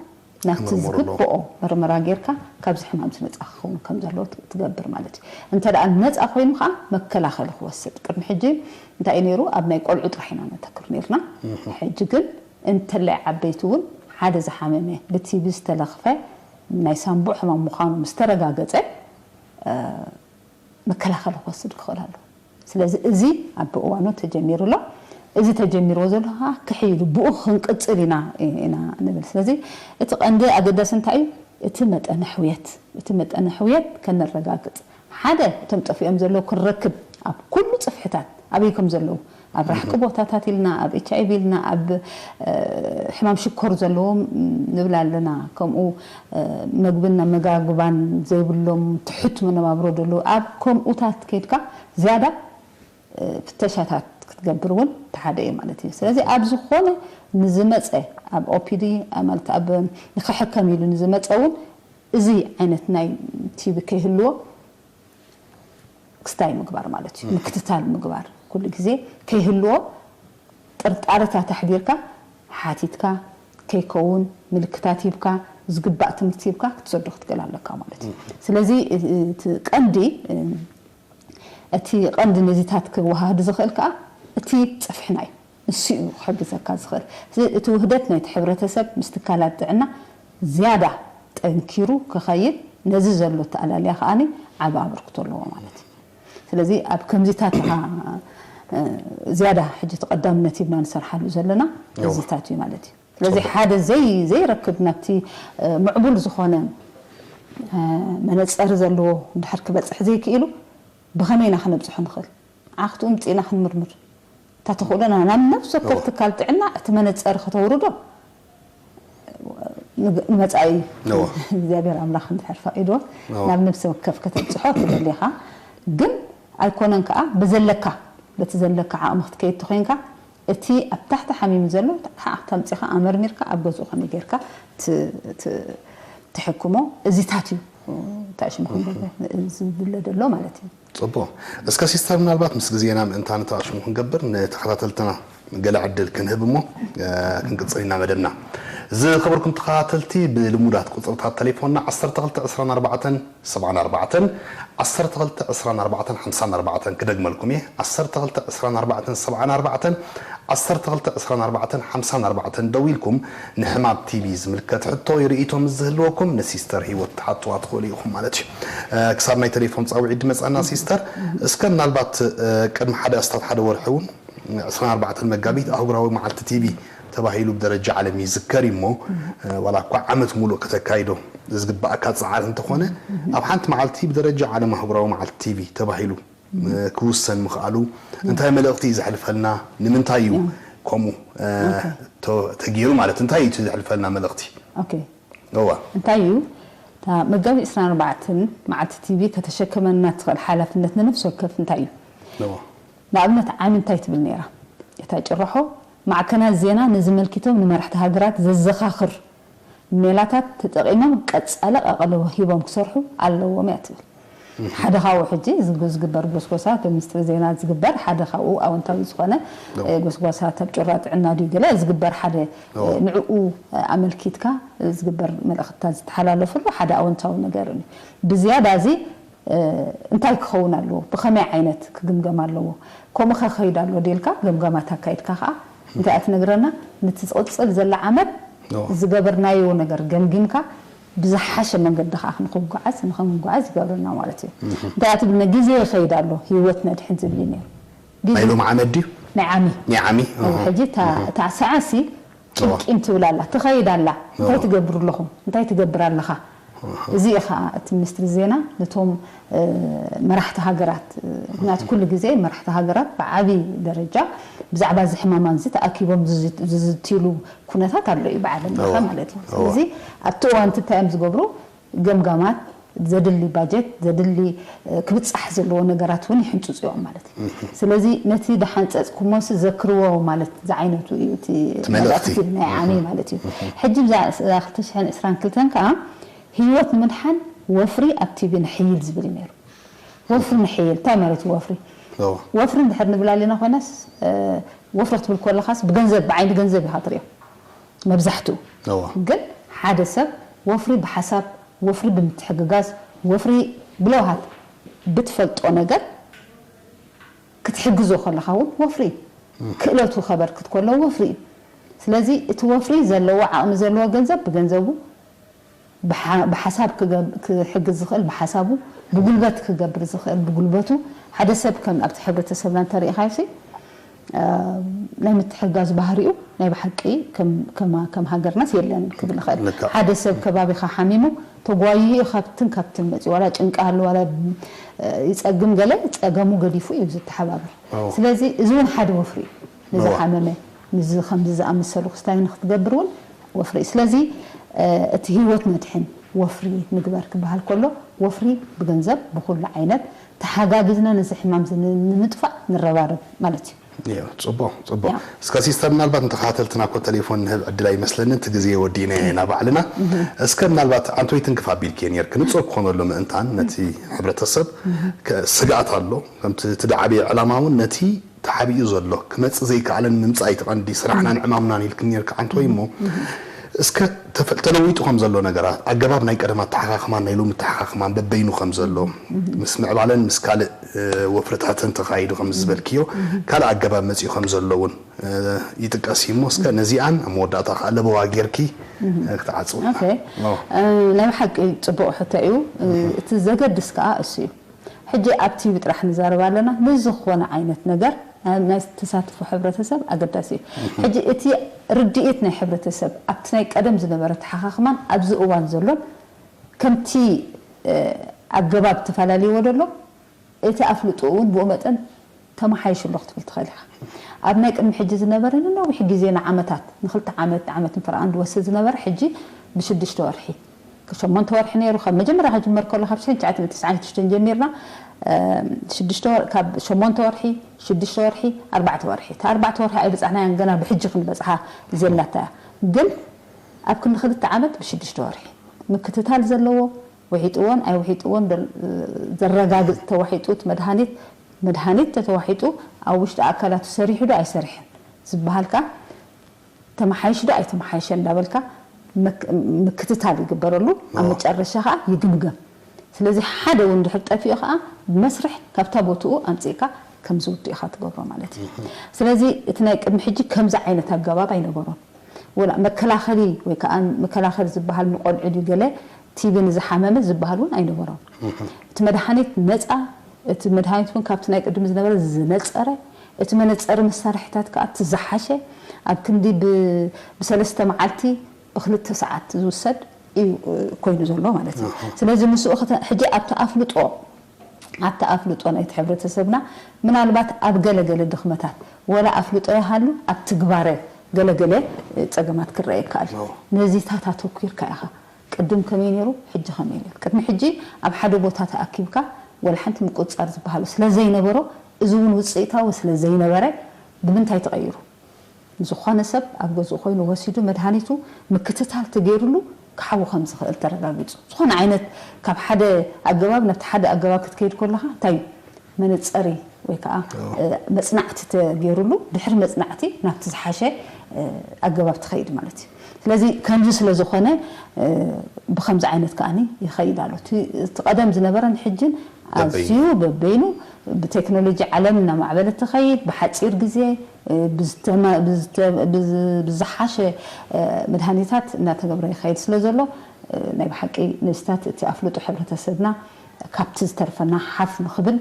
ናብቲ ክምርምሩ ኣለዎ። ዝግብኦ መርመራ ጌርካ ካብዚ ሕማም እዚ ነፃ ክኸውን ከም ዘለዎ ት- ትገብር ማለት እዩ። እንተ ደኣ ነፃ ኮይኑ ከዓ መከላኸሊ ክወስድ ቅድሚ ሕጂ እንታይ እዩ ነይሩ ኣብ ናይ ቆልዑ ጥራሕ ኢና ነተክር ነርና። ሕጂ ግን እንተላይ ዓበይቲ እውን ሓደ ዝሓመመ ብቲቢ ዝተለኽፈ ናይ ሳንቡእ ሕማም ምዃኑ ምስ ተረጋገፀ መከላኸሊ ክወስድ ክኽእል ኣለዎ። ስለዚ እዚ ኣብ እዋኑ ተጀሚሩ ኣሎ። እዚ ተጀሚርዎ ዘሎ ከዓ ክሕይሉ ብኡ ክንቅፅል ኢና ኢና ንብል። ስለዚ እቲ ቀንዲ ኣገዳሲ እንታይ እዩ? እቲ መጠነ ሕውየት እቲ መጠነ ሕውየት ከነረጋግፅ ሓደ እቶም ጠፊኦም ዘለዉ ክንረክብ ኣብ ኩሉ ፅፍሕታት ኣበይ ከም ዘለዉ ኣብ ራሕቂ ቦታታት ኢልና ኣብ ኤች ኣይቪ ኢልና ኣብ ሕማም ሽኮር ዘለዎም ንብል ኣለና። ከምኡ መግብን ኣመጋግባን ዘይብሎም ትሑት መነባብሮ ዘለዉ ኣብ ከምኡታት ከይድካ ዝያዳ ፍተሻታት ክትገብር እውን ተሓደ እዩ ማለት እዩ። ስለዚ ኣብ ዝኾነ ንዝመፀ ኣብ ኦፒዲ ማለት ኣብ ንክሕከም ኢሉ ንዝመፀ እውን እዚ ዓይነት ናይ ቲቢ ከይህልዎ ክስታይ ምግባር ማለት እዩ። ምክትታል ምግባር ኩሉ ግዜ ከይህልዎ ጥርጣረታት ኣሕዲርካ ሓቲትካ ከይከውን ምልክታት ሂብካ ዝግባእ ትምህርቲ ሂብካ ክትሰዶ ክትክእል ኣለካ ማለት እዩ። ስለዚ እቲ ቀንዲ እቲ ቀንዲ ነዚታት ክወሃሃድ ዝኽእል ከዓ እቲ ፅፍሕና እዩ። ንሱ እዩ ክሕግዘካ ዝኽእል። እዚ እቲ ውህደት ናይቲ ሕብረተሰብ ምስ ትካላት ጥዕና ዝያዳ ጠንኪሩ ክኸይድ ነዚ ዘሎ ኣተኣላልያ ከዓ ዓብ ኣበርክቶ ኣለዎ ማለት እዩ። ስለዚ ኣብ ከምዚታት ኢኻ ዝያዳ ሕጂ ተቐዳምነት ሂብና ንሰርሓሉ ዘለና እዚታት እዩ ማለት እዩ። ስለዚ ሓደ ዘይ ዘይረክብ ናብቲ ምዕቡል ዝኾነ መነፀሪ ዘለዎ እንድሕር ክበፅሕ ዘይክኢሉ ብኸመይ ኢና ክነብፅሖ ንኽእል? ዓኽትኡ ምፅእና ክንምርምር እታ ተኽእሎና ናብ ነፍሲ ወከፍ ትካል ጥዕና እቲ መነፀሪ ከተውርዶ ንመፃኢ እግዚኣብሔር ኣምላኽ እንድሕር ፈቒድዎ ናብ ነፍሲ ወከፍ ከተብፅሖ ትደሊ ኢኻ። ግን ኣይኮነን ከዓ ብዘለካ በቲ ዘለካ ዓቕሚ ክትከይድ ተኮይንካ እቲ ኣብ ታሕቲ ሓሚሙ ዘሎ ተምፂኻ ኣመርሚርካ ኣብ ገዝኡ ከመይ ጌርካ ትሕክሞ እዚታት እዩ። እንታይ ሽሙ ዝብለ ዘሎ ማለት እዩ። ፅቡቕ። እስከ ሲስተር ምናልባት ምስ ግዜና ምእንታን ተኣሽሙ ክንገብር ንተኸታተልትና ገለ ዕድል ክንህብ እሞ ክንቅፅል ኢና መደብና። ዝኸበርኩም ተኸታተልቲ ብልሙዳት ቁፅርታት ተሌፎንና ዓሰርተ ክልተ ዕስራን ኣርባዕተን ሰብዓን ኣርባዕተን ዓሰርተ ክልተ ዕስራን ኣርባዕተን ሓምሳን ኣርባዕተን ክደግመልኩም እየ ዓሰርተ ክልተ ዕስራን ኣርባዕተን ሰብዓን ኣርባዕተን ዓሰርተ ክልተ ዕስራን ኣርባዕተን ሓምሳን ኣርባዕተን ደዊልኩም ንሕማም ቲቢ ዝምልከት ሕቶ ወይ ርእይቶ ምስ ዝህልወኩም ንሲስተር ሂወት ክትሓትዋ ትኽእሉ ኢኹም ማለት እዩ። ክሳብ ናይ ቴሌፎን ፃውዒት ድመፃና ሲስተር እስከ ምናልባት ቅድሚ ሓደ ኣስታት ሓደ ወርሒ እውን ዕስራን ኣርባዕተን መጋቢት ኣህጉራዊ መዓልቲ ቲቢ ተባሂሉ ብደረጃ ዓለም ይዝከር እዩ እሞ ዋላ እኳ ዓመት ሙሉእ ከተካይዶ ዝግባእካ ፃዕሪ እንተኾነ ኣብ ሓንቲ መዓልቲ ብደረጃ ዓለም ኣህጉራዊ መዓልቲ ቲቢ ተባሂሉ ክውሰን ምኽኣሉ እንታይ መልእኽቲ እዩ ዘሕልፈልና? ንምንታይ እዩ ከምኡ ተገይሩ ማለት እንታይ እዩ እቲ ዘሕልፈልና መልእኽቲ? እዋ እንታይ እዩ እታ መጋቢት ዕስራን ኣርባዕተን መዓልቲ ቲቪ ከተሸክመና ትኽእል ሓላፍነት ንነፍሲ ወከፍ እንታይ እዩ? ንኣብነት ዓሚ እንታይ ትብል ነይራ እታ ጭርሖ? ማዕከናት ዜና ነዚ መልኪቶም ንመራሕቲ ሃገራት ዘዘኻኽር ሜላታት ተጠቒሞም ቀጻሊ ቀቐልቦ ሂቦም ክሰርሑ ኣለዎም እያ ትብል። ሓደ ካብኡ ሕጂ ዝግ- ዝግበር ጎስጎሳ፣ ብሚኒስትሪ ዜና ዝግበር ሓደ ካብኡ ኣወንታዊ ዝኾነ፣ እ፣ ጎስጓሳ ኣብ ጩራ ጥዕና ድዩ ገለ ዝግበር ሓደ፣ እ፣ ንዕኡ፣ እ፣ ኣመልኪትካ ዝግበር መልእኽትታት ዝተሓላለፈሉ ሓደ ኣወንታዊ ነገር እዩ። ብዝያዳ እዚ፣ እ፣ እንታይ ክኸውን ኣለዎ? ብኸመይ ዓይነት ክግምገም ኣለዎ? ከምኡ ከ ከይድ ኣሎ ዴልካ ገምጋማት ኣካይድካ ከኣ እንታይ እያ ትነግረና? ነቲ ዝቕጽል ዘላ ዓመት ዝገበርናዮ ነገር ገምጊምካ ብዝሓሸ መንገዲ ከኣ ንኽንጓዓዝ፣ ንኽንጓዓዝ ይገብረና ማለት እዩ። እንታይ እያ ትብልና? ግዜ ይኸይድ ኣሎ፣ ህይወት ነድሕን ዝብል እዩ ነይሩ። ግዜ ናይ ሎም ዓመት ድዩ? ናይ ዓሚ። ናይ ዓሚ? ሕጂ እታ እታ ሰዓሲ ጭብጢም ትብል ኣላ፣ ትኸይድ ኣላ። እንታይ ትገብሩ ኣለኹም? እንታይ ትገብር ኣለኻ? እዚ እዩ ኸዓ እቲ ሚኒስትሪ ዜና ነቶም፣ እ፣ መራሕቲ ሃገራት፣ እ፣ ምኽንያቱ ኩሉ ግዜ መራሕቲ ሃገራት ብዓቢ ደረጃ ብዛዕባ እዚ ሕማማን እዚ ተኣኪቦም ዝዝ-፣ ዝዝትይሉ ኩነታት ኣሎ እዩ ብዓለም ለኸ ማለት እዩ። ስለዚ ኣብቲ እዋን እቲ እንታይ እዮም ዝገብሩ? ገምጋማት፣ ዘድሊ ባጀት፣ ዘድሊ፣ እ፣ ክብጻሕ ዘለዎ ነገራት እውን ይሕንጽጹ እዮም ማለት እዩ። ስለዚ ነቲ ዝሓንጸጽኩሞስ ዘክርዎ ማለት ዝዓይነቱ እዩ እቲ እቲ መልእኽቲ። መልእኽቲ ናይ ዓሚ ማለት እዩ። ሕጂ ብዛ እዛ ክልተ ሽሕን ዕስራን ክልተን ከኣ ህይወት ንምድሓን ወፍሪ ኣብ ቲቪ ንሕይል ዝብል እዩ ነይሩ። ወፍሪ ንሕይል፣ እንታይ ማለት እዩ ወፍሪ? እዎ። ወፍሪ እንድሕር ንብል ኣለና ኮይናስ፣ እ፣ ወፍሪ ክትብል ከለኻስ ብገንዘብ፣ ብዓይኒ ገንዘብ ኢኻ ትሪኦ መብዛሕትኡ። እዎ። ግን ሓደ ሰብ ወፍሪ ብሓሳብ፣ ወፍሪ ብምትሕግጋዝ፣ ወፍሪ ብለውሃት ብትፈልጦ ነገር ክትሕግዞ ከለኻ እውን ወፍሪ እዩ። ክእለቱ ከበርክት ከሎ ወፍሪ እዩ። ስለዚ እቲ ወፍሪ ዘለዎ ዓቕሚ ዘለዎ ገንዘብ ብገንዘቡ፣ ብሓ-፣ ብሓሳብ ክገብ-፣ ክሕግዝ ዝኽእል ብሓሳቡ፣ ብጉልበት ክገብር ዝኽእል ብጉልበቱ። ሓደ ሰብ ከም ኣብቲ ሕብረተሰብና እንተሪኢኻዮሲ፣ እ፣ ናይ ምትሕጋዝ ባህሪኡ ናይ ብሓቂ ከም፣ ከማ-፣ ከም ሃገርናስ የለን ክብል ይኽእል። ልክዕ። ሓደ ሰብ ከባቢኻ ሓሚሙ ተጓይዩ እዩ ካብትን ካብትን መፅዩ፣ ዋላ ጭንቂ ኣሎ፣ ዋላ፣ እ፣ ይፀግም ገለ፣ ፀገሙ ገዲፉ እዩ ዝተሓባበር። ኣዎ። ስለዚ እዚ እውን ሓደ ወፍሪ እዩ። ኣዎ። ንዝሓመመ፣ ንዚ ከምዚ ዝኣመሰሉ ክስታይ ንክትገብር እውን ወፍሪ እዩ። ስለዚ፣ እ፣ እቲ ህይወት ነድሕን ወፍሪ ንግበር ክበሃል ከሎ፣ ወፍሪ ብገንዘብ፣ ብኹሉ ዓይነት ተሓጋጊዝና ነዚ ሕማም እዚ ን-፣ ንምጥፋእ ንረባረብ ማለት እዩ። እዮ፣ ጽቡቕ፣ ጽቡቕ። ያ። እስከ ሲስተር፣ ምናልባት ንተኸታተልትና እኮ ቴሌፎን ንህብ ዕድል ኣይመስለንን፣ እቲ ግዜ ወዲእና ኢና ባዕልና። እስከ ምናልባት ኣንቶይ ትንክፍ ኣቢልኪ ነርክ፣ ንጹር ክኾነሉ ምእንታን ነቲ ሕብረተሰብ ከ-፣ ስግኣት ኣሎ። ከምቲ እቲ ዝዓበየ ዕላማ እውን ነቲ ተሓቢኡ ዘሎ ክመጽእ ዘይከኣለን ምምጻእ እቲ ቀንዲ ስራሕናን ዕማምናን ኢልክን ነርክ ኣንቶይ እሞ፣ እስከ ተፈ-፣ ተለዊጡ ከም ዘሎ ነገራት፣ ኣገባብ ናይ ቀደም ኣተሓኻኽማን ናይ ሎሚ ኣተሓኻኽማን በበይኑ ከም ዘሎ፣ ምስ ምዕባለን ምስ ካልእ፣ እ፣ ወፍርታትን ተኻይዱ ከም ዝበልክዮ፣ ካልእ ኣገባብ መጺኡ ከም ዘሎ እውን፣ እ፣ ይጥቀስ እዩ እሞ፣ እስከ ነዚኣን ኣብ መወዳእታ ከኣ ለበዋ ጌርኪ፣ እ፣ ክትዓጽው። ኦኬ። ኦ። እ፣ ናይ ብሓቂ ጽቡቕ ሕቶ እዩ። እ፣ እቲ ዘገድስ ከኣ እሱ እዩ። ሕጂ ኣብ ቲቪ ጥራሕ ንዛረብ ኣለና። ንዝኾነ ዓይነት ነገር ናይ ተሳትፎ ሕብረተሰብ ኣገዳሲ እዩ። ሕጂ እቲ ርድኢት ናይ ሕብረተሰብ ኣብቲ ናይ ቀደም ዝነበረ ተሓኻኽማን ኣብዚ እዋን ዘሎን ከምቲ፣ እ፣ ኣገባብ ተፈላለይዎ ደሎ፣ እቲ ኣፍልጦ እውን ብኡ መጠን ተመሓይሹ ኣሎ ክትብል ትኽእል ኢኻ። ኣብ ናይ ቅድሚ ሕጂ ዝነበረ ንነዊሕ ግዜ ንዓመታት፣ ንክልተ ዓመት፣ ዓመት ንፍረ ኣንድ ወስድ ዝነበረ ሕጂ ብሽዱሽተ ወርሒ፣ ሸሞንተ ወርሒ ነይሩ። ካብ መጀመርያ ክጅመር ከሎ ካብ ሽሕን ትሽዓተ ሚእትን ተስዓን ሽዱሽተን ጀሚርና፣ እ፣ ሽዱሽተ ወር-፣ ካብ ሸሞንተ ወርሒ፣ ሽዱሽተ ወርሒ፣ ኣርባዕተ ወርሒ። እታ ኣርባዕተ ወርሒ ኣይበጻሕናያን፣ ገና ብሕጂ ክንበጽሓ ዘላታ እያ። ግን ኣብ ክንዲ ክልተ ዓመት ብሽዱሽተ ወርሒ ምክትታል ዘለዎ፣ ውሒጥዎን ኣይውሒጥዎን ደል-፣ ዘረጋግጽ ተዋሒጡ እቲ መድሃኒት፣ መድሃኒት ተተዋሒጡ ኣብ ውሽጢ ኣካላቱ ሰሪሑ ዶ ኣይሰርሕን ዝበሃል ከኣ ተመሓይሽ ዶ ኣይተመሓይሸ እንዳበልካ ምክ-፣ ምክትታል ይግበረሉ። ኣብ ኣዎ። መጨረሻ ከኣ ይግምገም። ስለዚ ሓደ እውን ድሕር ጠፊኡ ከኣ ብመስርሕ ካብታ ቦትኡ ኣምጺእካ ከም ዝውድእ ኢኻ ትገብሮ ማለት እዩ። ስለዚ እቲ ናይ ቅድሚ ሕጂ ከምዚ ዓይነት ኣገባብ ኣይነበሮን። ወላ መከላኸሊ ወይ ከኣ መከላኸሊ ዝበሃል ንቆልዑ ድዩ ገለ ቲቢ ንዝሓመመ ዝበሃል እውን ኣይነበሮን። እቲ መድሃኒት ነጻ፣ እቲ መድሃኒት እውን ካብቲ ናይ ቅድሚ ዝነበረ ዝነጸረ፣ እቲ መነጸሪ መሳርሒታት ከኣ እቲ ዝሓሸ፣ ኣብ ክንዲ ብ-፣ ብሰለስተ መዓልቲ ብክልተ ሰዓት ዝውሰድ እዩ፣ እ፣ ኮይኑ ዘሎ ማለት እዩ። ኣሃ። ስለዚ ንስኡ ክተ-፣ ሕጂ ኣብቲ ኣፍልጦ፣ ኣብቲ ኣፍልጦ ናይቲ ሕብረተሰብና ምናልባት ኣብ ገለ ገለ ድኽመታት፣ ወላ ኣፍልጦ ይሃሉ፣ ኣብ ትግባረ ገለ ገለ፣ እ፣ ጸገማት ክረአ ይከኣል። ኣዎ። ነዚታት ኣተኲርካ ኢኻ። ቅድም ከመይ ነይሩ፣ ሕጂ ከመይ ነይሩ? ቅድሚ ሕጂ ኣብ ሓደ ቦታ ተኣኪብካ ወላ ሓንቲ ምቁጽጻር ዝበሃሉ ስለ ዘይነበሮ፣ እዚ እውን ውጽኢታዊ ስለ ዘይነበረ፣ ብምንታይ ተቐይሩ? ዝኾነ ሰብ ኣብ ገዝኡ ኮይኑ ወሲዱ መድሃኒቱ ምክትታል ተገይሩሉ ክሓዊ ከም ዝኽእል ተረጋጊጹ። ዝኾነ ዓይነት ካብ ሓደ ኣገባብ ናብቲ ሓደ ኣገባብ ክትከይድ ከለኻ እንታይ እዩ? መነጸሪ ወይ ከዓ መጽናዕቲ ተገይሩሉ፣ ድሕሪ መጽናዕቲ ናብቲ ዝሓሸ ኣገባብ ትኸይድ ማለት እዩ። ስለዚ ከምዚ ስለ ዝኾነ ብኸምዚ ዓይነት ከኣኒ ይኸይድ ኣሎ። እቲ ቀደም ዝነበረን ሕጅን ኣዝዩ በበይኑ ብቴክኖሎጂ ዓለም እናማዕበለት ትኸይድ፣ ብሓፂር ግዜ ብዝሓሸ መድሃኒታት እናተገብረ ይኸይድ ስለ ዘሎ፣ ናይ ብሓቂ ንስታት እቲ ኣፍልጦ ሕብረተሰብና ካብቲ ዝተርፈና ሓፍ ንኽብል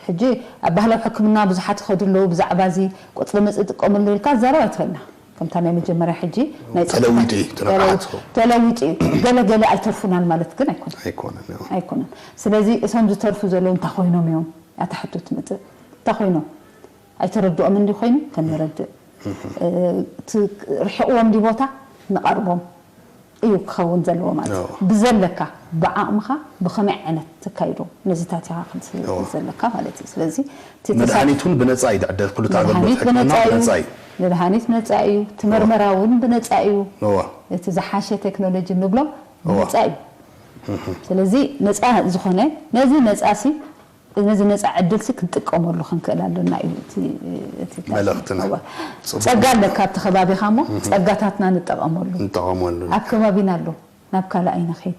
ሕጂ ኣብ ባህላዊ ሕክምና ብዙሓት ይኸዱ ኣለዉ። ብዛዕባ እዚ ቆፅሊ መፅ ጥቀመሉ ኢልካ ዘረባ ኣይትበልና። ከምታ ናይ መጀመርያ ሕጂ ናይ ተለዊጡ እዩ፣ ተለዊጡ እዩ። ገለ ገለ ኣይተርፉናን ማለት ግን ኣይኮነን። ኣይኮነን። ስለዚ እቶም ዝተርፉ ዘለዉ እንታይ ኮይኖም እዮም? ኣታ ሕቶ ትመፅእ። እንታይ ኮይኖም? ኣይተረድኦም እንዲ ኮይኑ ከነረድእ። ርሕቕዎም እንዲ ቦታ ንቐርቦም። እዩ ክኸውን ዘለዎ ማለት እዩ። ብዘለካ ብዓቕምኻ ብኸመይ ዓይነት ተካይዶ ነዚታት ኢኻ ዘለካ ማለት እዩ። ስለዚ መድሃኒት እውን ብነፃ እዩ ዝዕደል፣ ኩሉ ኣገልግሎት ሕክምና ብነፃ እዩ። መድሃኒት ብነፃ እዩ፣ እቲ መርመራ እውን ብነፃ እዩ። እቲ ዝሓሸ ቴክኖሎጂ ንብሎ ብነፃ እዩ። ስለዚ ነፃ ዝኾነ ነዚ ነፃ ሲ ነዚ ነፃ ዕድልሲ ክንጥቀመሉ ክንክእል ኣለና እዩ እቲ እቲ መልእኽትና። እዋ። ጽቡቕ። ጸጋ ኣለካ ኣብቲ ከባቢኻ እሞ ጸጋታትና ንጠቐመሉ። ንጠቐመሉ። ኣብ ከባቢና ኣሎ፣ ናብ ካልእ ኣይንኸይድ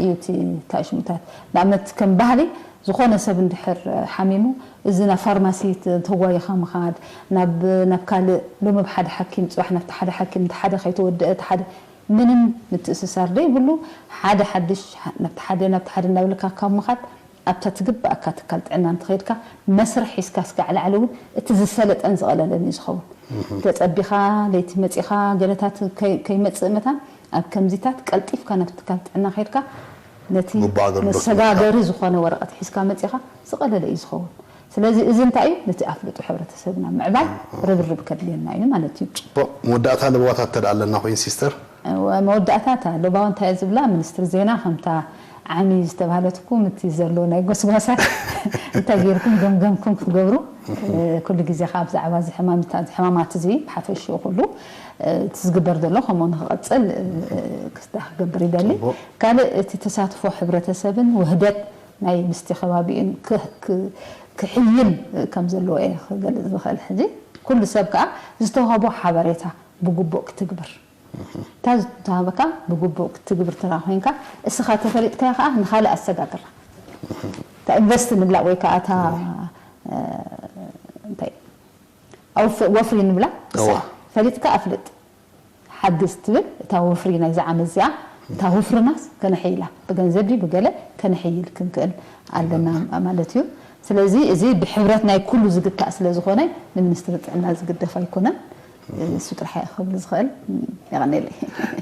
እዩ እቲ ታሽሙታት። ንኣብነት ከም ባህሊ ዝኾነ ሰብ እንድሕር ሓሚሙ እዚ ናብ ፋርማሲ ተ-፣ ተጓይኻ ምኻድ፣ ናብ፣ ናብ ካልእ ሎሚ ብሓደ ሓኪም ጽባሕ ናብቲ ሓደ ሓኪም እቲ ሓደ ከይተወደአ እቲ ሓደ ምንም ምትእስሳር ዘይብሉ ሓደ ሓድሽ ናብቲ ሓደ ናብቲ ሓደ እናበለካ ካብ ምኻድ ኣብታ ትግባኣካ ትካል ጥዕና እንተኸይድካ መስርሕ ሒዝካ እስካዕ ላዕሊ እውን እቲ ዝሰለጠን ዝቐለለን እዩ ዝኸውን። ተጸቢኻ ለይቲ መጺኻ ገለታት ከይ-፣ ከይመጽእ መታን ኣብ ከምዚታት ቀልጢፍካ ናብቲ ትካል ጥዕና ከይድካ ነቲ መሰጋገሪ ዝኾነ ወረቐት ሒዝካ መጺኻ ዝቐለለ እዩ ዝኸውን። ስለዚ እዚ እንታይ እዩ? ነቲ ኣፍልጦ ሕብረተሰብና ምዕባይ ርብርብ ከድልየና እዩ ማለት እዩ። ጽቡቕ። መወዳእታ ለበዋታት እንተ ደኣ ኣለና ኮይኑ ሲስተር? እወ፣ መወዳእታ እታ ለባዋ እንታይ እየ ዝብላ፣ ሚኒስትሪ ዜና ከምታ ዓሚ ዝተባህለት እኮ ምቲ ዘሎ ናይ ጎስጓሳት እንታይ ጌርኩም ገምገምኩም ክትገብሩ፣ እ፣ ኩሉ ግዜ ከኣ ብዛዕባ እዚ ሕማምታ-፣ እዚ ሕማማት እዚ ብሓፈሽኡ ኩሉ፣ እ፣ እቲ ዝግበር ዘሎ ከምኡ ንክቐጽል፣ እ፣ ክስታ ክገብር ይደሊ። ጽቡቕ። ካልእ እቲ ተሳትፎ ሕብረተሰብን ውህደት ናይ ምስቲ ከባቢኡን ክህ-፣ ክ-፣ ክሕይል ከም ዘለዎ እየ ክገልጽ ዝኽእል። ሕጂ ኩሉ ሰብ ከኣ ዝተዋህቦ ሓበሬታ ብግቡእ ክትግብር። እታ ዝተዋህበካ ብግቡእ ክትግብር ተራ ኮይንካ፣ እስኻ ተፈሊጥካዮ ከኣ ንኻልእ ኣሰጋግራ። እታ ኢንቨስት ንብላ ወይ ከኣ እታ፣ እ፣ እንታይ፣ ኣውፍ-፣ ወፍሪ ንብላ፣ እሳ እዋ። ፈሊጥካ ኣፍልጥ። ሓግዝ ትብል እታ ወፍሪ ናይዛ ዓመት እዚኣ፣ እታ ወፍርናስ ከነሕይላ፣ ብገንዘብ ድዩ ብገለ ከነሕይል ክንክእል ኣለና ማለት እዩ። ስለዚ እዚ ብሕብረት ናይ ኩሉ ዝግታእ ስለ ዝኾነ፣ ንሚኒስትሪ ጥዕና ዝግደፍ ኣይኮነን። እሱ ጥራሕ እየ ክብል ዝኽእል። የቐንየለይ።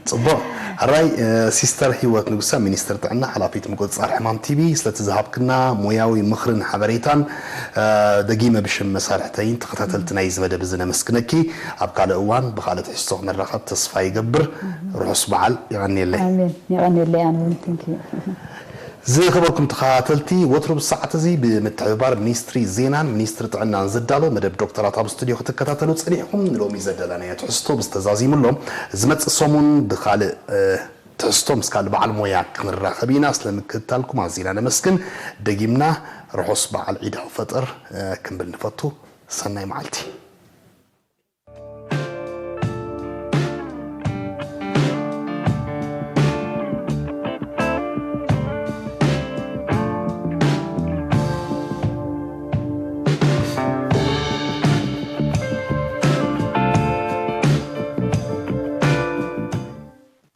ጽቡቕ። ሕራይ፣ እ፣ ሲስተር ህይወት ንጉሰ፣ ሚኒስትር ጥዕና፣ ሓላፊት ምቁጽጻር ሕማም ቲ ቢ፣ ስለቲ ዝሃብክና ሞያዊ ምኽርን ሓበሬታን፣ እ፣ ደጊመ ብሽም መሳርሕተይን ተኸታተልቲ ናይዚ መደብ እዚ ነመስግነኪ። ኣብ ካልእ እዋን ብኻልእ ትሕዝቶ ክንራኸብ ተስፋ ይገብር። ርሑስ በዓል። የቐንየለይ። ኣሜን። የቐንየለይ ኣነ እውን። Thank you። ዝኸበርኩም ተኸታተልቲ፣ ወትሩ ብሰዓት እዚ ብምትሕብባር ሚኒስትሪ ዜናን ሚኒስትሪ ጥዕናን ዝዳሎ መደብ ዶክተራት ኣብ ስቱድዮ ክትከታተሉ ጸኒሕኩም። ንሎሚ ዘዳለናዮ ትሕዝቶ ብዝተዛዚሙ ኣሎ። ዝመጽእ ሰሙን ብኻልእ፣ እ፣ ትሕዝቶ ምስ ካልእ በዓል ሞያ ክንራኸብ ኢና። ስለ ምክትታልኩም ኣዚና ነመስግን። ደጊምና ርሑስ በዓል ዒድ ኣልፈጥር፣ እ፣ ክንብል ንፈቱ። ሰናይ መዓልቲ።